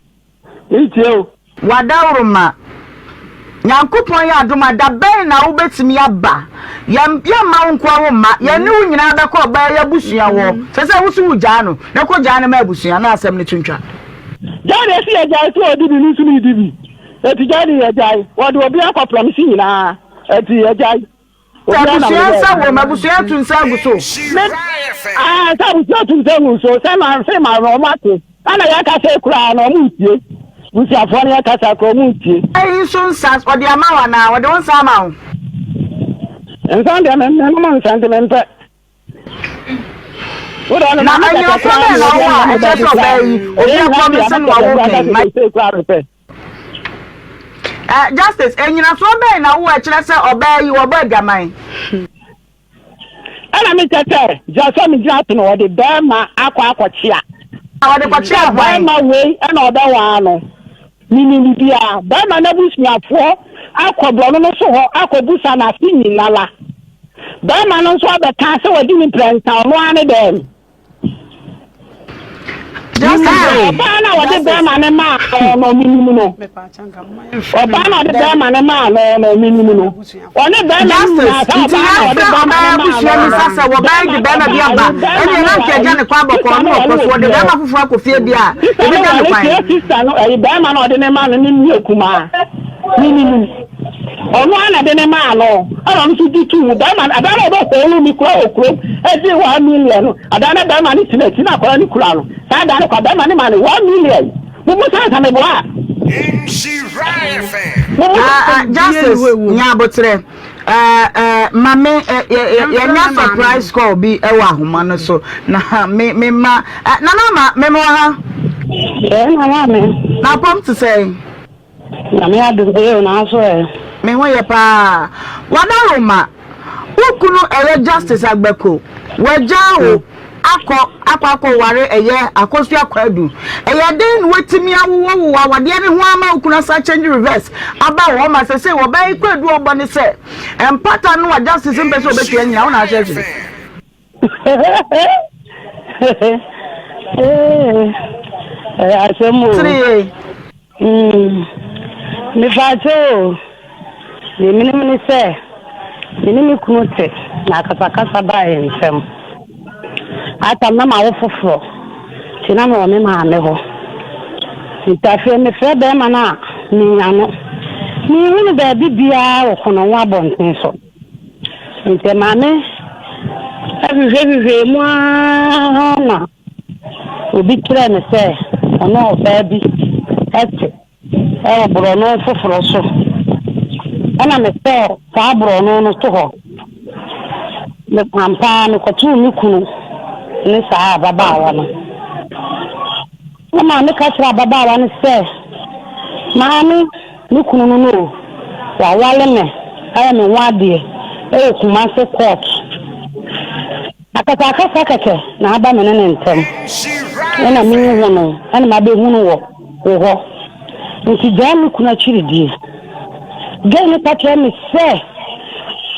Metie o. W'adaworoma, Nyankopɔn yɛ adom a, da bɛn na wobɛtumi aba? Yɛn, yɛmma wo nkoa wo mma, yɛne wo nyinaa bɛkɔ ɔbaa yi abusua hɔ. Sɛ sɛ wo so wogyaa no, na kɔgyaa no ma abusua, na asɛm no to ntwa. Gyae deɛ ɛsi yɛgyae sɛ ɔdi bi me nso medi bi enti gyae de yɛgyae wɔde obi akɔ prɔmisi nyinaa enti yɛgyae. Sɛ abusua nsa wom, abusua atu nsa agu so. Me, ah, sɛ abusua atu nsa agu so, sɛ ma se ma wɔn ate. Ɛna yɛ kasa koraa na wɔn ntie. Busuafoɔ no yɛ kasa koraa wɔn ntie. Eyi nso nsa, ɔde ama wo anaa? Ɔde wo nsa ama wo? Nsa deɛ me menom nsa nti mempɛ. Na anyinasoɔ bɛn na wowɔ a ɛkyerɛ sɛ ɔbaa yi, obi aprɔmise no a wokan? Eh, Justice, nnyinasoɔ bɛn na wowɔ ɛkyerɛ sɛ ɔbaa yi wɔbɔ adwaman? Ɛna mekyɛ sɛ gyina sɛ megyina so no wɔde bɛrima akɔ akɔkyea. Na wɔde kɔkyea hwan? Bɛrima wei ɛna ɔbɛwaa no. Menim biribiara. Bɛrima n'abusuafoɔ akɔ borɔno no so hɔ akɔbusa n'ase nyinara. Bɛrima no nso abɛka sɛ wɔde ne mprɛnsa ɔno ara ne dɛm. Ɔbaa no a wɔde bɛrima no maa no no menim no. Ɔbaa no a wɔde bɛrima no maa no no menim no. Ɔne bɛrima no nyinaa sɛ Nti ɔbaa no a yɛmfrɛ wɔde bɛrima ɔbaa no maa abusua no no no. sa sɛ wɔbaa yi de bɛrima bi aba ɛneɛ na nka agya ne kwan bɔkɔɔ no ɔkɔ so wɔde bɛrima foforɔ akɔ fie deɛ a Sista no yɛbɛgya ne ware kwan. tia sista no ɛyi bɛrima no a ɔde ne ma no ne nua kumaa. Menim no. Ɔno ara na de ne maa no, ɛna ɔno nso gye too mu. Barima no, ada no a ɔbɛhɔɔloo me kura wɔ kurom gyee 1 million no, ada no barima no te n'akyi na akwadaa no kura no. Saa da no kwa, barima no maa no 1 million. Mommisa ansa meboa a. Mommisa. Ah, ah, Justice, nya aboterɛ. Eh, eh, ma me, eh, yɛnya surprise call bi wɔ ahoma no so. Na me, me ma, eh, Nana ama, me ma wɔ ha. Eh, Nana me. Na apɔm te sɛn? Nyame adom eye o nanso ɛ. Me ho yɛ paa. Wadaroma, wo kunu ɛyɛ Justice Agbako, wagyaa wo akɔ akɔ akɔ ware ɛyɛ Akosua Kwadu. Ɛyɛ den na watumi awowɔ wo awadeɛ no ho ama wo kunu asan change reverse aba wɔ hɔ ma sɛsei ɔbaa yi kwadu a ɔbɔ ne sɛ mpata no a Justice mpɛ sɛ ɔbɛtua nyinaa wo na ahyɛ akyiri. Ɛyɛ asɛm o. Three. Mefa kyɛ o. Deɛ menim ne sɛ, me ne me kunu te na akasakasa baa yɛn ntam. Atam na mawo foforɔ, nti na mewɔ me maame hɔ. Nti afei mefrɛ bɛrima no a, menya no. Menhu no baabi biara wɔ Konongo abɔnten so. Nti maame hwehwɛhwehwɛɛ mu ara na obi kyerɛɛ me sɛ ɔne ɔbaa bi te wɔ borɔno foforɔ so. Ɛna mesɔɔ saa borɔno no to hɔ. Me ampa ara mekɔtoo me kunu ne saa ababaawa no. Na maame ka kyerɛɛ ababaawa no sɛ, Maame, me kunu no no o, wawale me ayɛ me ho adeɛ wɔ Kumasi court. Akasakasa kɛkɛ na aba me ne ne ntam. Ɛna menhu no, ɛna mabɛhu no wɔ wo hɔ. Nti gyaa me kunu akyiridie. Girl no ka kyerɛɛ me sɛ,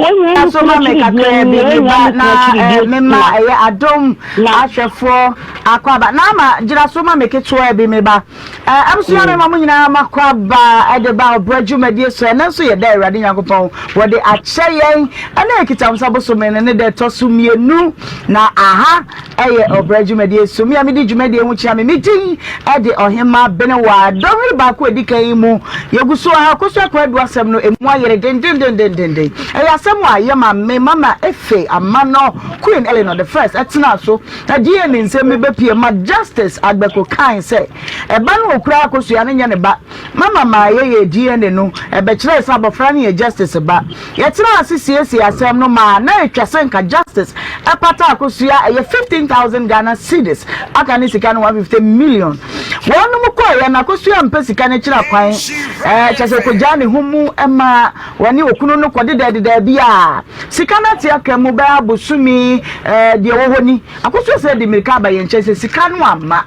Wɔnnya ne So kunu ma me akyiridie kakraa no, bi me wɔnnya ba ne kunu na akyiridie me ma tena. ɛyɛ adom Na. ahwɛfoɔ akɔ aba na ama gyina so ma me ketewa bi me ba abusua me ma mo nyinaa makɔ aba ɛde ba ɔbrɛ dwumadie so ɛnɛ nso yɛ da Awurade Nyankopɔn wɔde akyɛ yɛn ɛna ɛkita nsa bosome no ne da ɛtɔ so mmienu na aha Ɛyɛ ɔbrɛ dwumadie so. Me a medi dwumadie ho kyea me. Me din de Ɔhemmaa Benewaa. Dɔnhwere baako a ɛdi kan yi mu, yɛgu so ara Akosua Kwadu asɛm no, ɛmu ayere dendendendenden. Ɛyɛ asɛm a yɛ maame Mama Efe Amanor, Queen Eleanor the First, tenaa so na DNA nsɛm bi bɛpue ma Justice Agbeko kae sɛ ɛba no ɔkura Akosua no nyɛ ne ba. Mama maa yɛyɛɛ DNA no, ɛbɛkyerɛɛ sɛ abɔfra no yɛ Justice ba. Yɛtenaa ase siesiee asɛm no maa na etwa sɛ nka Justice pata akosua a ɛyɛ 15,000 Ghana cedis aka ne sika no 150 million. Wɔnom kɔeɛ no Akosua ampɛ sika no akyiri akwan, ɛɛ kyerɛ sɛ ɔkɔgyaa ne ho mu ma wɔne okunu no kɔdedɛɛdedɛɛ bi a sika no ate aka mu bɛyɛ abosome ɛɛ deɛ ɛwɔ hɔ ni. Akosua san de mmirika aba yɛn nkyɛn sɛ sika no amma.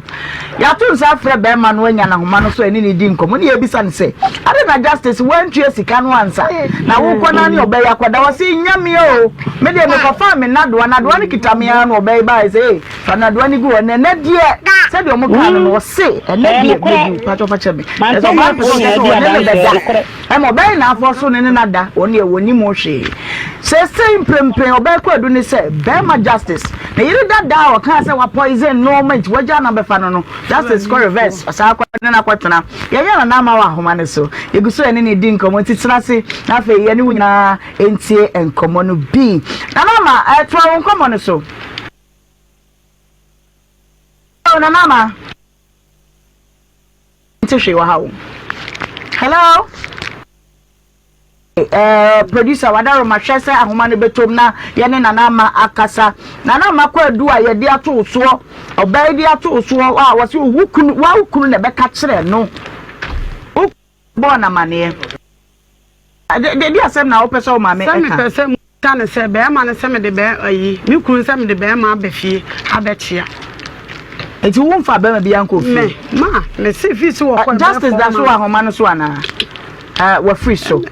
Yɛato nsa afrɛ barima no anya no ahoma no so ɛne no redi nkɔmmɔ na yɛrebisa no sɛ, Adɛn na Justice woantua sika no ansa na worekɔ na ne ɔbaa yi akɔda? Ɔse, Nyɛ me o, me deɛ mekɔfaa me nnadoa, nnadoa no kita me ara na ɔbaa yi baeɛ sɛ, Ei, fa nnadoa no gu hɔ. Na ɛnnɛ deɛ, sɛdeɛ wɔkaa no no, ɔse, Ɛnnɛ deɛ, mɛdi wo, pakyɛ fa kyɛ me. Kyerɛ sɛ ɔbaa no pɛ sɛ ɔka sɛ ɔne no bɛda. Ɛma ɔbɛyɛ n'afɔ so ne ne no ada, wɔn deɛ wɔnnim ho hwee. Seesei mprempren ɔbɛyɛ kwadu ne sɛ bɛrima Justice, ne yere dada a ɔkaa sɛ wapoison no ma nti wagyaa no abɛfa no no, Justice kɔ reverse, ɔsan kɔ ne no akɔtena. Yɛanya Nana Ama wɔ ahoma no so, yɛgu so yɛne no redi nkɔmmɔ nti tena ase na afei yɛne wo nyinaa ntie nkɔmmɔ no bi. Nana Ama, toa wo nkɔmmɔ no so. Nana Ama. Nte hwee wɔ ha o. Hello. Eh, producer wadaroma hwɛ sɛ ahoma no bɛtom na yɛne Nana Ama akasa. Nana Ama kɔ adu a yɛde ato wo soɔ, ɔbaa yi de ato wo soɔ a wɔse wo kunu, wo kunu na ɛbɛka kyerɛ no. Wo bɔɔ no amaneɛ. De de asɛm na wopɛ sɛ wo maame Sɛ ɛka. mepɛ sɛ mubisa no sɛ bɛɛma no sɛ mede bɛɛ ayi me kunu sɛ mede bɛɛma aba fie abɛkyea. Nti wo nfa bɛɛma biara nkɔ fie? Me ma me se fi so wɔ kɔ Justice da so wɔ ahoma no so anaa? Uh, wafiri so.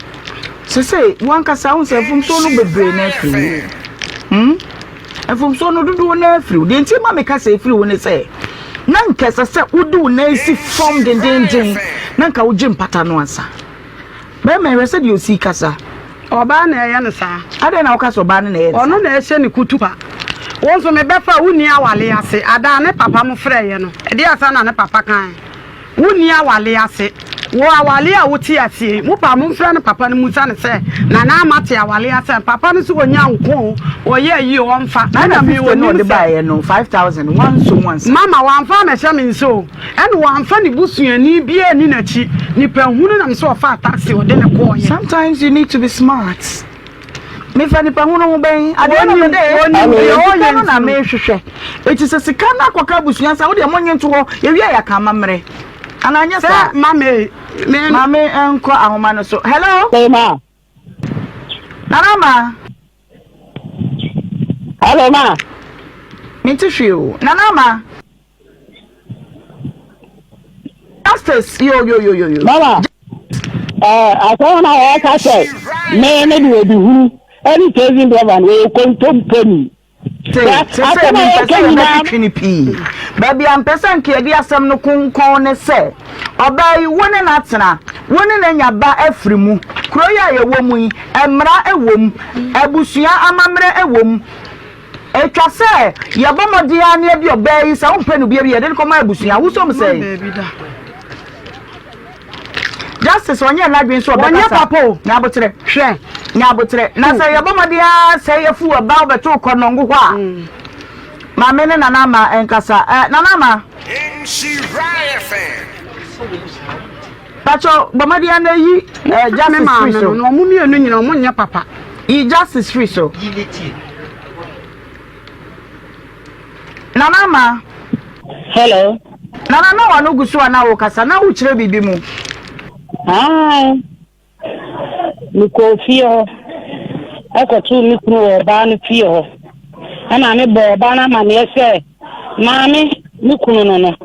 Sese wankasa wo sɛ mfomsoɔ no bebree na afiri wo. Hmm? Mfomsoɔ no dodoɔ no afiri wo. Deɛ nti ma meka sɛ ɛfiri wo ne sɛ na nka ɛsɛ sɛ wode wo nan si fam dendenden na nka wogye mpata no ansa. Bɛrima yi, hwɛ sɛdeɛ ɔsi kasa. Ɔbaa na ɛyɛ no saa. Adɛn na woka sɛ ɔbaa no na ɛyɛ no saa? Ɔno na ɛhyɛ ne kutupa. Wo nso mebɛfa a wonni awale ase. Ada a ne papa mo frɛeɛ no, ɛdeɛn asɛm na ne papa kaeɛ? Wonni awale ase. Wo awale a wote aseɛ yi, mopɛ a momfrɛ ne papa no mmisa no sɛ, Nana Ama te awale ase a? Papa no se ɔnya nko o, ɔyɛ ayi o, ɔmfa. Na Ɛna me 50 no ɔnim ɔde sɛ. baeɛ no, 5000 no, woansɔ mu ansa? Mama wamfa ammɛhyɛ me nsa o. Ɛna wamfa ne busuani biaa anni n'akyi, nipa hunu nam sɛ ɔfaa taxi ɔde no kɔɔeɛ. Sometimes you need to be smart. Mefa nipa hunu ho bɛn? At the end of the day, Onim deɛ sika ɔyɛ no na nti no. mehwehwɛ. Eti sɛ sika no akɔka abusua nsa, wo deɛ monye nto hɔ, yɛwie a yɛaka amammerɛ. Anaa nyɛ Sɛ saa? mame me. Maame nkɔ ahoma no so. Hello? Ma. Nana Ama. Hello ma. Mente hwee o. Nana Ama. Justice yo yo yo yo yo. Mama, ɛɛ asɛm na wɔka sɛ me ne de obi hunu ɛne station driver no wɔyɛ kontomponi. Te te sɛ mempɛ sɛ yɛbɛtwetwe no pii. Baabi a mpɛ sɛ nka yɛde asɛm no konkɔn ne sɛ ɔbaa yi wo ne no atena, wo ne no anya ba afiri mu. Kuro yi a yɛwɔ mu yi, mmara wɔ mu, abusua amammerɛ wɔ mu. Etwa sɛ yɛbɔ mmɔden ara na yɛde ɔbaa yi, sɛ wompɛ no bio a, yɛde no kɔma abusua. Wosɔ mu sɛn? Justice ɔnyɛ n'adwene sɛ ɔbɛkasa. Ɔnyɛ papa o. Nya aboterɛ. Hwɛ. Nya aboterɛ. Na sɛ yɛbɔ mmɔden ara sɛ yɛfu ɔbaa wobɛto kɔnɔngo hɔ a, mm. Maame ne Nana Ama nkasa. Eh, Nana Ama. Pacho bɔ mmɔden ara na yi eh, justice free so. Na ɔmo mmienu nyina ɔmo nyɛ papa. Yi justice free so. Nana ama. Hello. Nana na wano gu so a na wokasa na wokyerɛ biribi mu. Hi. Mekɔɔ fie hɔ ɛkɔtoo me kunu wɔ ɔbaa no fie hɔ. Ɛna mebɔɔ ɔbaa no amanneɛ sɛ maame me kunu no no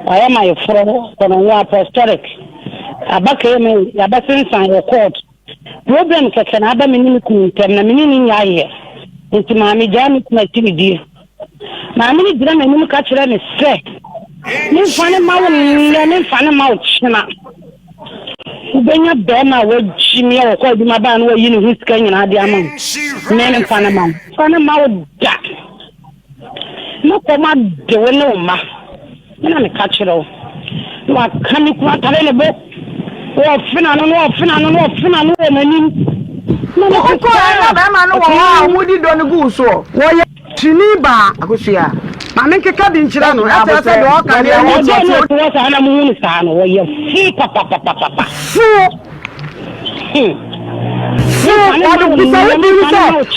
wayɛ ma yeforɔ kɔnɔngo apostolic abakɛɛ mu yɛabɛsensan wɔ court. Problem kɛkɛ na aba me ne me kunu ntam na me ne no nyaeɛ. Nti maame gyaa me kunu akyiridie. Maame no gyina m'anim ka kyerɛ me sɛ, Memfa no mma wo nnɛ, memfa no mma wo kyena. Wobɛnya barima a wagyi me a ɔkɔ adwuma baa na wayi ne ho sika nyinaa de ama wo. Me memfa no mma wo. Memfa no mma wo da. Na kɔm ade wo ne wo mma. Me na meka kyerɛ wo. Na waka me kunu atare ne bo. Na ɔfe n'ano, na ɔfe n'ano, na ɔfe n'ano wɔ m'anim. Na mete Wokɔɛ na saa. bɛrima no wɔ hɔ a wɔde dɔ no gu wo soɔ. Wɔyɛ kyini baa. Akosua. Ma menkeka bi nkyerɛ no. Ɛkyerɛ sɛ deɛ ɔka no ɛnyɛ Ɔdɔ no ɔte hɔ saa na muhu no saa no, wɔyɛ fi papapapapa. Fo. Fo. Wɔde bisa wo bi sɛ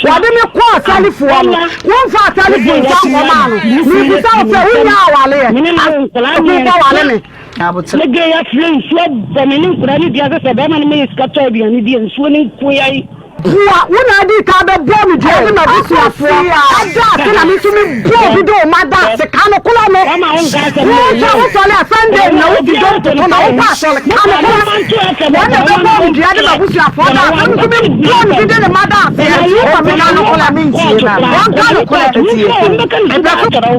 wɔde me kɔ asalifoɔ no. Womfa asalifo nsa nkɔmaa no. Mebisa wo sɛ wonya awaleɛ. Asalifo wale me. Mede afiri nsuo abɔ me ne nkwadaa no dua sɛ sɛ bɛrima no mɛyɛ sika tɔ aduane di a nsuo no nko yɛn. Boa, wo na adi kan bɛbɔɔ me dua ne m'abusuafoɔ da ase na me nso mebɔɔ bi de wo mma da ase. Ka nokorɛ no. Wo nso wosɔre a Sunday na wodi dwom toto na wokɔ asɔre. Ka nokorɛ. Wɔn na ɛbɛbɔɔ me dua de m'abusuafoɔ da ase, me nso mebɔɔ no bi de ne mma da ase. Ɛnti ka nokorɛ. Wɔnka nokorɛ. Mepɛ sɛ.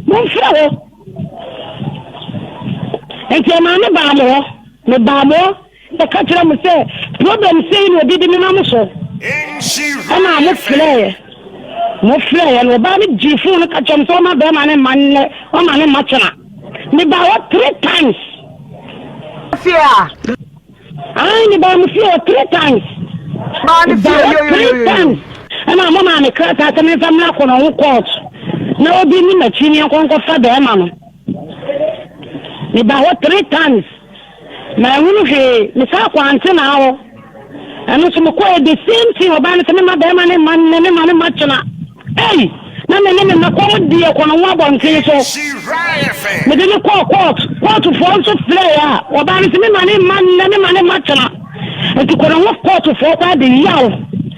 Momfrɛ hɔ. Nti ɛmaa me baa mo hɔ. Mebaa mo hɔ. Meka kyerɛ mo sɛ problem sei na obi de nenam so ɛna mo frɛɛ mo frɛɛ no ɔbaa no gyee phone no ka kyerɛ mo sɛ ɔma bɛrima no mma nnɛ ɔma no mma kyena mebaa hɔ three times. Fie a. Ayi mebaa mo fie hɔ three times. Baa ne fie Mebaa hɔ three yoyoyoyo. times ɛna mo maa me krataa sɛ memfa mmra kɔnɔ ho court na obi ne m'akyi ne yɛnkɔ nkɔfa bɛrima no mebaa hɔ three times. Manhunu hwee, mesan kɔɔ antenaa hɔ. Ɛno nso mekɔɛ the same thing, ɔbaa no sɛ mema bɛrima no mma nnɛ, mema no mma kyena. Ei! Na me ne me mma kɔm deɛ kɔ no ho abɔnten so. Mede no kɔɔ court, courtfoɔ nso frɛɛ a, ɔbaa no sɛ mema no mma nnɛ, mema no mma kyena. Nti kɔ no ho courtfoɔ koraa de yaw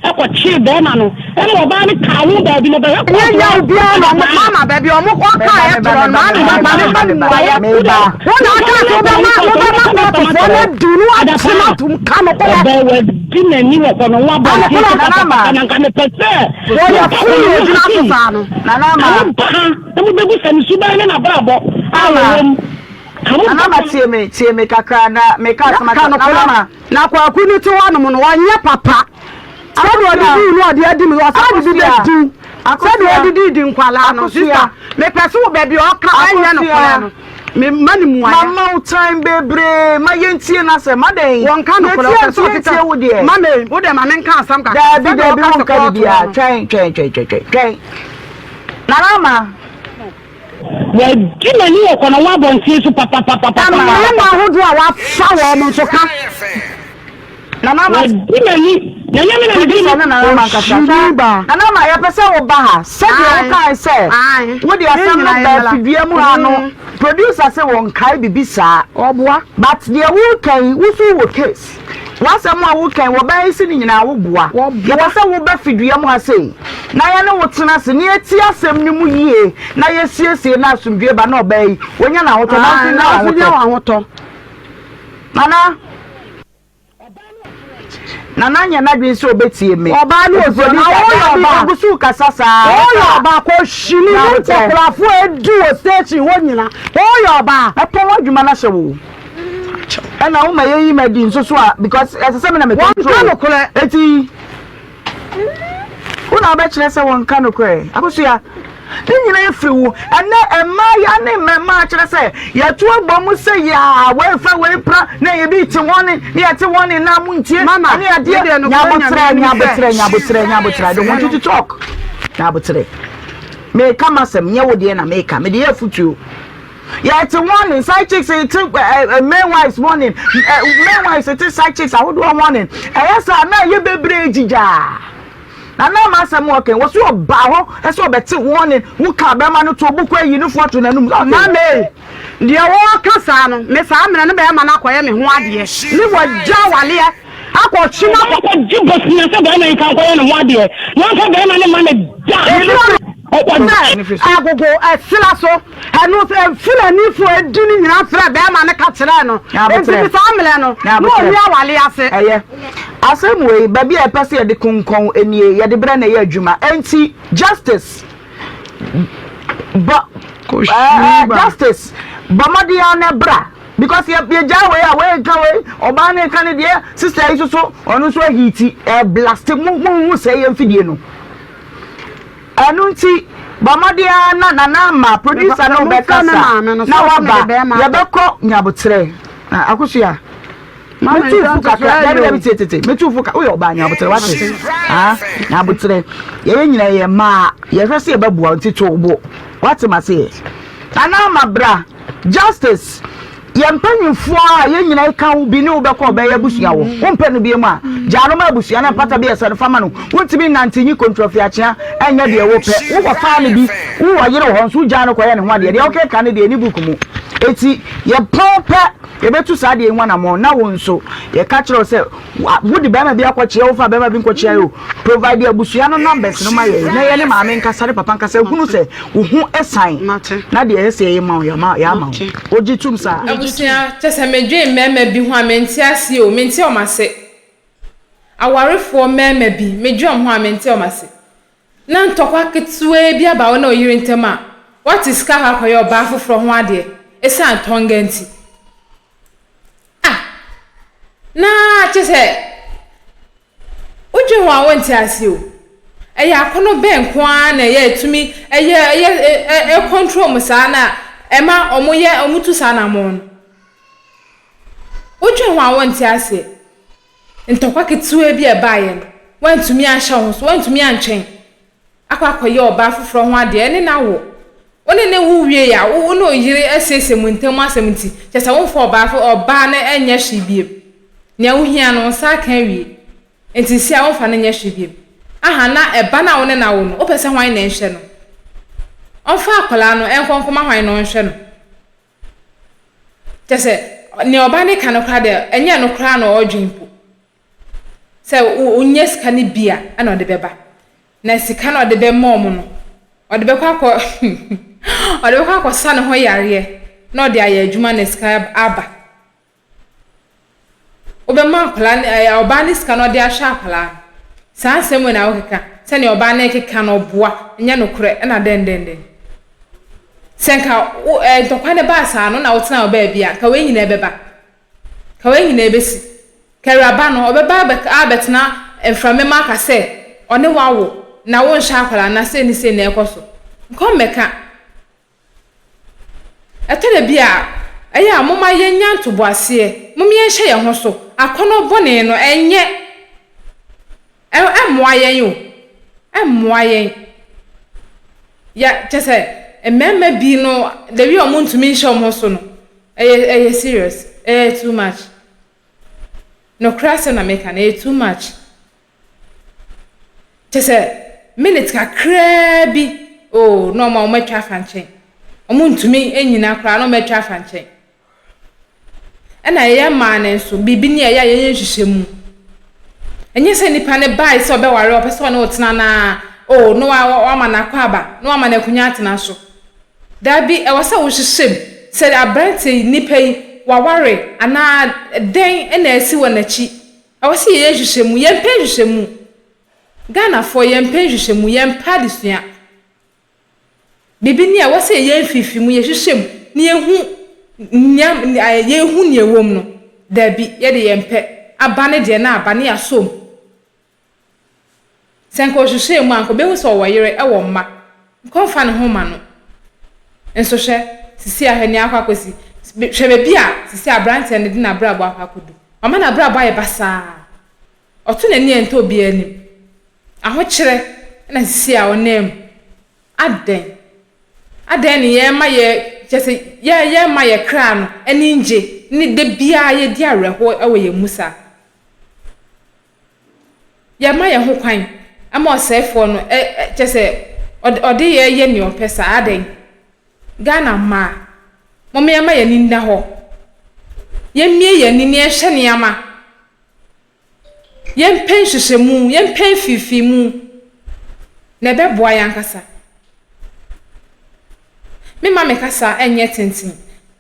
ɛkɔkyee bɛrima no, ɛna ɔbaa no kaa ho baabi na ɔbɛhwɛ Ɛnyɛ court yaw hɔ biara na ɔmo adataa. mama baabi a ɔmo kɔ kaa ɛtorɔ no maame Mama, ba maame ba mmuayɛ. Meba. Wo na aka sɛ wobɛma wobɛma kɔɔtofoɔ no adi no akye no atom ka nokorɛ. Ɔbaa wadi n'ani wɔ kɔ no ho abɔnten so Nana papapapa na nka mepɛ sɛ Wɔyɛ meba fuu kɔ no na ho ogyina so atom saa no. Nana na ama. moba ha na mobɛbu sɛ ne suban ne n'abrabɔ a Ama. wɔwɔ mu ka Nana moba ama kɔ no tie me tie me kakra na meka asɛm Ka akyerɛ Nana nokorɛ. ama. Na Kwaku no te hɔnom no ɔnyɛ papa. Sɛdeɛ ɔde Akosua. dii no ɔde adi me ɔsan de bi Akosua. bɛdi sɛdeɛ Akosua. ɔde dii di nkwadaa no Akosua. sista mepɛ sɛ wo baabi a ɔka ɛnyɛ Akosua. nokorɛ no mema no mmuaeɛ. Mama wo time bebree ma yɛntie n'asɛm adɛn? Wɔnka nokorɛ Yɛtie ɔpɛ sɛ ntie ɔkeka ntie wo deɛ. ma me wo deɛ ma menka asɛm kakra Daabi sɛdeɛ daabi ɔka sɛ wonka kɔɔto hɔ biribiara no. twɛn twɛn twɛn twɛn twɛn twɛn. Nana ama. Wadi n'ani wɔ kɔ no ho abɔnten so papapapapa. Mmarima ahodoɔ a wafa wɔn nso ka. Nana ama. Wadi n'ani na ɛnyɛ me na medi Producer ne Nana ama nkasa. Ohyini ba. Nana ama yɛpɛ sɛ woba ha sɛdeɛ Ae. wokae sɛ Ae. wode Yɛn asɛm no nyinaa baa yɛmmra. fidua mu ha no producer sɛ wɔnkae biribi saa. Ɔboa. But deɛ woreka yi wo nso wowɔ case. W'asɛm a woka yi wɔbaa yi se ne nyinaa woboa. Yɛpɛ sɛ woba fidua mu ha sei na yɛne wo tena ase na yɛtie asɛm no mu yie na yɛsiesie na asomdwoeɛ ba na ɔbaa yi wanya n'ahotɔ na wo nso Na wo nso nya nya w'ahotɔ. w'ahotɔ. Nana Nana nyɛ n'adwene sɛ ɔbɛtie me. Ɔbaa ne osuo na woyɛ Dabi ɔbaa. ogu so kasa saa. Woyɛ ɔbaa kɔhyini ne nkɔkorafoɔ a ɛdi wɔ station hɔ nyina. Woyɛ ɔbaa. Mɛpɔn w'adwuma no ahyɛ wo. Ɛna wo ma yɛyi ma di nso so a because ɛsɛ sɛ me na me control. Wɔnka nokorɛ. Eti wo na wobɛkyerɛ sɛ wɔnka nokorɛ. Akosua ne nyinaa firi wo. Ɛnɛ mmaa ne mmarima kyerɛ sɛ yɛto abɔ mu sɛ yɛa wɔmfa wei pra na yɛbi te wɔn ne na yɛte wɔn ne na mo ntie Mama, ɛne adeɛ me deɛ nokorɛ nyabotrɛ Nyame anim sɛ- nyabotrɛ nyabotrɛ nyabotrɛ I don't want you to talk nyabotrɛ meka masɛm nyɛ wo deɛ na meka mede yɛ afotuo yɛte warning side chicks te main wives warning main wives te side chicks ahodoɔ warning ɛyɛ saa na ɛyɛ bebree gyigyaa na na ma asɛm ɔkɛn wɔ so ɔbaa hɔ ɛsɛ ɔbɛte warning wo ka bɛrima no to obuku ayi no fo ato n'anum Mame, deɛ wɔka saa no, me saa mmerɛ no bɛrima no akɔyɛ me ho adeɛ ne wagya awaleɛ akɔkye no akɔ Akɔgye bosea sɛ bɛrima yi nka nkɔyɛ ne ho adeɛ na ɔmfa bɛrima no mma no da. Sɛ agogo ɛsra so ɛno Fulanifoɔ adi no nyinaa frɛ bɛrima no ka kyerɛɛ no. Enti ne saa mmerɛ no na ɔnni awale ase. Ɛyɛ. Asɛm wei, baabi a yɛpɛ sɛ yɛde konkɔn nie, yɛde berɛ na ɛyɛ adwuma. Enti Justice bɔ ɛɛ Justice bɔ mmɔden ara na bra because yɛ yɛgyaa wei a wei nka wei, ɔbaa no nka ne deɛ, sister yi nso so ɔno nso ahiiti ɛɛblaste mo mo nhu sɛ yɛ mfidie no. Ɛno nti, bɔ mmɔden ara na Nana ama producer no bɛkasa na waba. Yɛbɛkɔ Nyaboterɛ. Ah, Akosua, metu fo kakra. Dabi, dabi, tie, tie, tie. Metu fo kakra. Woyɛ ɔbaa Nyaboterɛ, wate? Ah, Nyaboterɛ. Yɛyɛ nyina yɛ mmaa. Yɛhwɛ sɛ yɛbɛboa wo nti to wo bo. Wate maseɛ? Nana ama bra. Justice. Yɛn mpanyimfoɔ a yɛn nyinaa ka ho bi ne wo bɛkɔ ɔbɛyɛ abusua wɔ. Wompɛ no biom a, gyaa no ma abusua na mpata bi a ɛsɛ no fa ma no. Wontumi nnante nyi kontrofiakyea nyɛ deɛ wopɛ. Wokɔfaa no bi, wowɔ yere wɔ hɔ nso wogyaa no kɔyɛ ne ho adeɛ. Deɛ wokeka no deɛ ɛnni book mu. Enti yɛpɔn pɛ yɛbɛtu saa adeɛ yi ho anammɔn na wo nso yɛka kyerɛ wo sɛ Wode barima bi akɔkyea wo fa barima bi nkɔkyea o provide abusua no numbers no ma yɛn na yɛne maame nkasa ne papa nkasa hunu sɛ wo ho san na deɛ ɛyɛ sɛ yɛyɛ ma wo yɛama yɛama wo wogye tum saa. Abusua, kyɛsɛ medwen mmarima bi ho a mente aseɛ o, mente wɔn ase. Awarefoɔ mmarima bi, medwen wɔn ho a mente wɔn ase. Na ntɔkwa ketewaa bi aba wo ne wo yere ntam a, woate sika akɔ akɔyɛ ɔbaa foforɔ ho adeɛ ɛsiane tɔnga nti. Ah! Na kyerɛ sɛ, wodwen ho a wonte ase o. Ɛyɛ akɔnnɔ bɛn nko ara na ɛyɛ ɛtumi ɛyɛ ɛyɛ ɛ control wɔn saa na ɛma wɔyɛ wɔtu saa anammɔn no? Wodwen ho a wonte aseɛ. Ntɔkwa ketewa bi a ɛbaeɛ no, woantumi anhyɛ wo ho so, woantumi antwɛn. akɔ akɔyɛ ɔbaa foforɔ ho adeɛ ɛne no awo. Wo ne no wo wie a, wo ne wo yere asiesie mo ntam asɛm nti, kyerɛ sɛ womfa ɔbaa fo ɔbaa no nyɛ hwee biom. Nea wohia no, wo nsa aka awie. Nti seesei a womfa no nyɛ hwee biom. Aha, na ɛba no a wo ne no awo no, wopɛ sɛ hwan na ɛnhwɛ no? Ɔmfa akwadaa no nkɔ nkɔma hwan na ɔnhwɛ no? Kyerɛ sɛ, nea ɔbaa no reka no koraa deɛ, ɛnyɛ ɛno koraa na ɔredwen mpo. Sɛ ɔnya sika no bi a, ɛna ɔde bɛba. Na sika no a ɔde bɛma wɔn no, ɔde bɛkɔ akɔ ɔde bɛkɔ akɔsa ne ho yareɛ na ɔde ayɛ adwuma na sika aba. Wobɛma akwadaa no ɛɛ ɔbaa no sika na ɔde ahwɛ akwadaa no. Saa nsɛm wei na wokeka. Sɛnea ɔbaa no rekeka no ɔboa, ɛnyɛ nokorɛ ɛna dɛn dɛn dɛn. Sɛ nka wo ɛɛ ntɔkwa no baa saa no na wotena wo baabi a, nka wei nyinaa bɛba. Ka wei nyinaa bɛsi. Ka awuraba no, ɔbɛba abɛtena mframa mu aka sɛ ɔne wo awo na wonhwɛ akwadaa no na sei ne sei na ɛrekɔ so. Nkɔ mmɛka. Ɛtɔ da bi a, ɛyɛ a momma yɛnnya ntoboaseɛ, mom yɛnhyɛ yɛn ho so. Akɔnnɔ bɔne no, ɛnyɛ. Ɛmmoa yɛn o, ɛmmoa yɛn. Yɛ, kyerɛ sɛ, mmarima bi no, the way a wɔntumi nhyɛ wɔn ho so no, Ɛyɛ ɛyɛ serious ɛyɛ too much nokorɛ asɛm na meka no ɛyɛ too much kyɛ sɛ minute kakraa bi oh na ɔmo a ɔmo atwa afa nkyɛn ɔmo ntumi nnyina koraa na ɔmo atwa afa nkyɛn ɛna ɛyɛ mmaa no nso biribi ni a ɛyɛ a yɛnyɛ nhwehwɛmu Ɛnyɛ sɛ nipa no bae sɛ ɔbɛware wo, ɔpɛ sɛ ɔne wo tena no ara, oh, na wama no akwaaba, na wama no akonnwa atena so. Dabi, ɛwɔ sɛ wohwehwɛ mu sɛ aberanteɛ yi, nipa yi, waware anaa dɛn na asi wɔ n'akyi. Ɛwɔ sɛ yɛyɛ nhwehwɛmu. Yɛmpɛ nhwehwɛmu. Ghanafoɔ, yɛmpɛ nhwehwɛmu, yɛmpɛ adesua. Biribi ni a ɛwɔ sɛ yɛyɛ mfeefeemu, yɛhwehwɛ mu na yɛhu nea yɛhu nea ɛwɔ mu no. Dabi, yɛde yɛn pɛ. Aba no deɛ na aba na yɛasɔ mu. Sɛ nka ɔhwehwɛɛ mu a, nka ɔbɛhu sɛ ɔwɔ yere wɔ mma. Nka ɔmfa ne ho mma no. Nso hwɛ, sisi a hwɛ nea akɔ akɔsi. Hwɛ baabi a sisi aberanteɛ no de n'abrabɔ akɔ akɔdu. Wama n'abrabɔ ayɛ basaa. Ɔto n'ani a ɛntɔ obiara anim. Ahokyerɛ na sisi a ɔnam mu. Adɛn? Adɛn ne yɛmma yɛ, kyerɛ sɛ, yɛ, yɛmma yɛ kra no ani ngye ne da biara yɛdi awerɛhoɔ wɔ yɛn mu saa? Yɛma yɛn ho kwan ma ɔsɛefoɔ no, ɛ, ɛ, kyerɛ sɛ, ɔde, ɔde yɛn yɛ nea ɔpɛ saa. Adɛn? Ghana mmaa, momma yɛmma yɛn ani nna hɔ. Yɛmmie yɛn ani na yɛnhwɛ nneɛma. Yɛmpɛ nhwehwɛmu, yɛmpɛ mfeefeemu, na ɛbɛboa yɛn ankasa. Memma me kasa nyɛ tenten.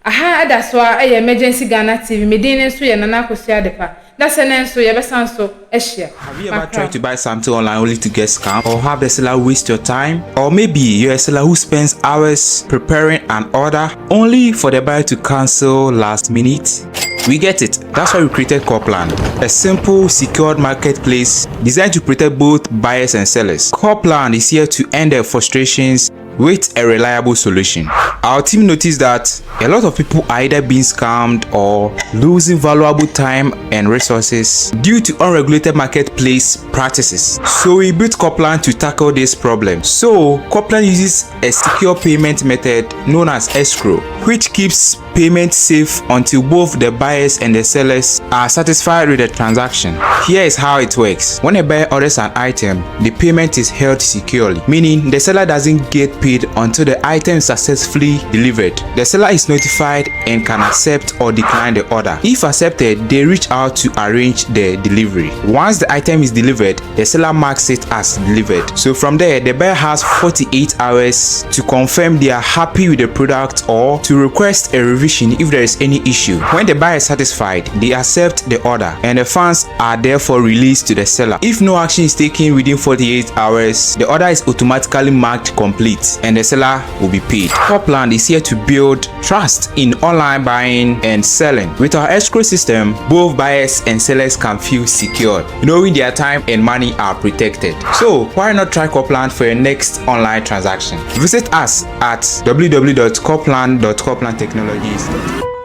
Aha da so ara yɛ Emergency Ghana TV, me din no nso yɛ Nana Akosua Adepa. Dasɛ nso yɛbɛsan so ahyia. Have you ever tried to buy something online only to get scammed or have the seller waste your time? Or maybe you're a seller who spends hours preparing an order only for the buyer to cancel last minute? We get it. That's why we created Corplan, a simple, secured marketplace designed to protect both buyers and sellers. Corplan is here to end their frustrations with a reliable solution. Our team noticed that a lot of people are either being scammed or losing valuable time and resources due to unregulated marketplace practices. So we built Corplan to tackle this problem. So Corplan uses a secure payment method known as escrow, which keeps payment safe until both the buyers and the sellers are satisfied with the transaction. Here is how it works. When a buyer orders an item, the payment is held securely, meaning the seller doesn't get paid until the item is successfully delivered. The seller is notified and can accept or decline the order. If accepted, they reach out to arrange the delivery. Once the item is delivered, the seller marks it as delivered. So from there, the buyer has 48 hours to confirm they are happy with the product or to request a revision if there is any issue. When the buyer is satisfied, they accept the order and the funds are therefore released to the seller. If no action is taken within 48 hours, the order is automatically marked complete and the seller will be paid. Corplan is here to build trust in online buying and selling. With our escrow system, both buyers and sellers can feel secure, knowing their time and money are protected. So why not try Corplan for your next online transaction? Visit us at www.corplan.corplantechnologies.com.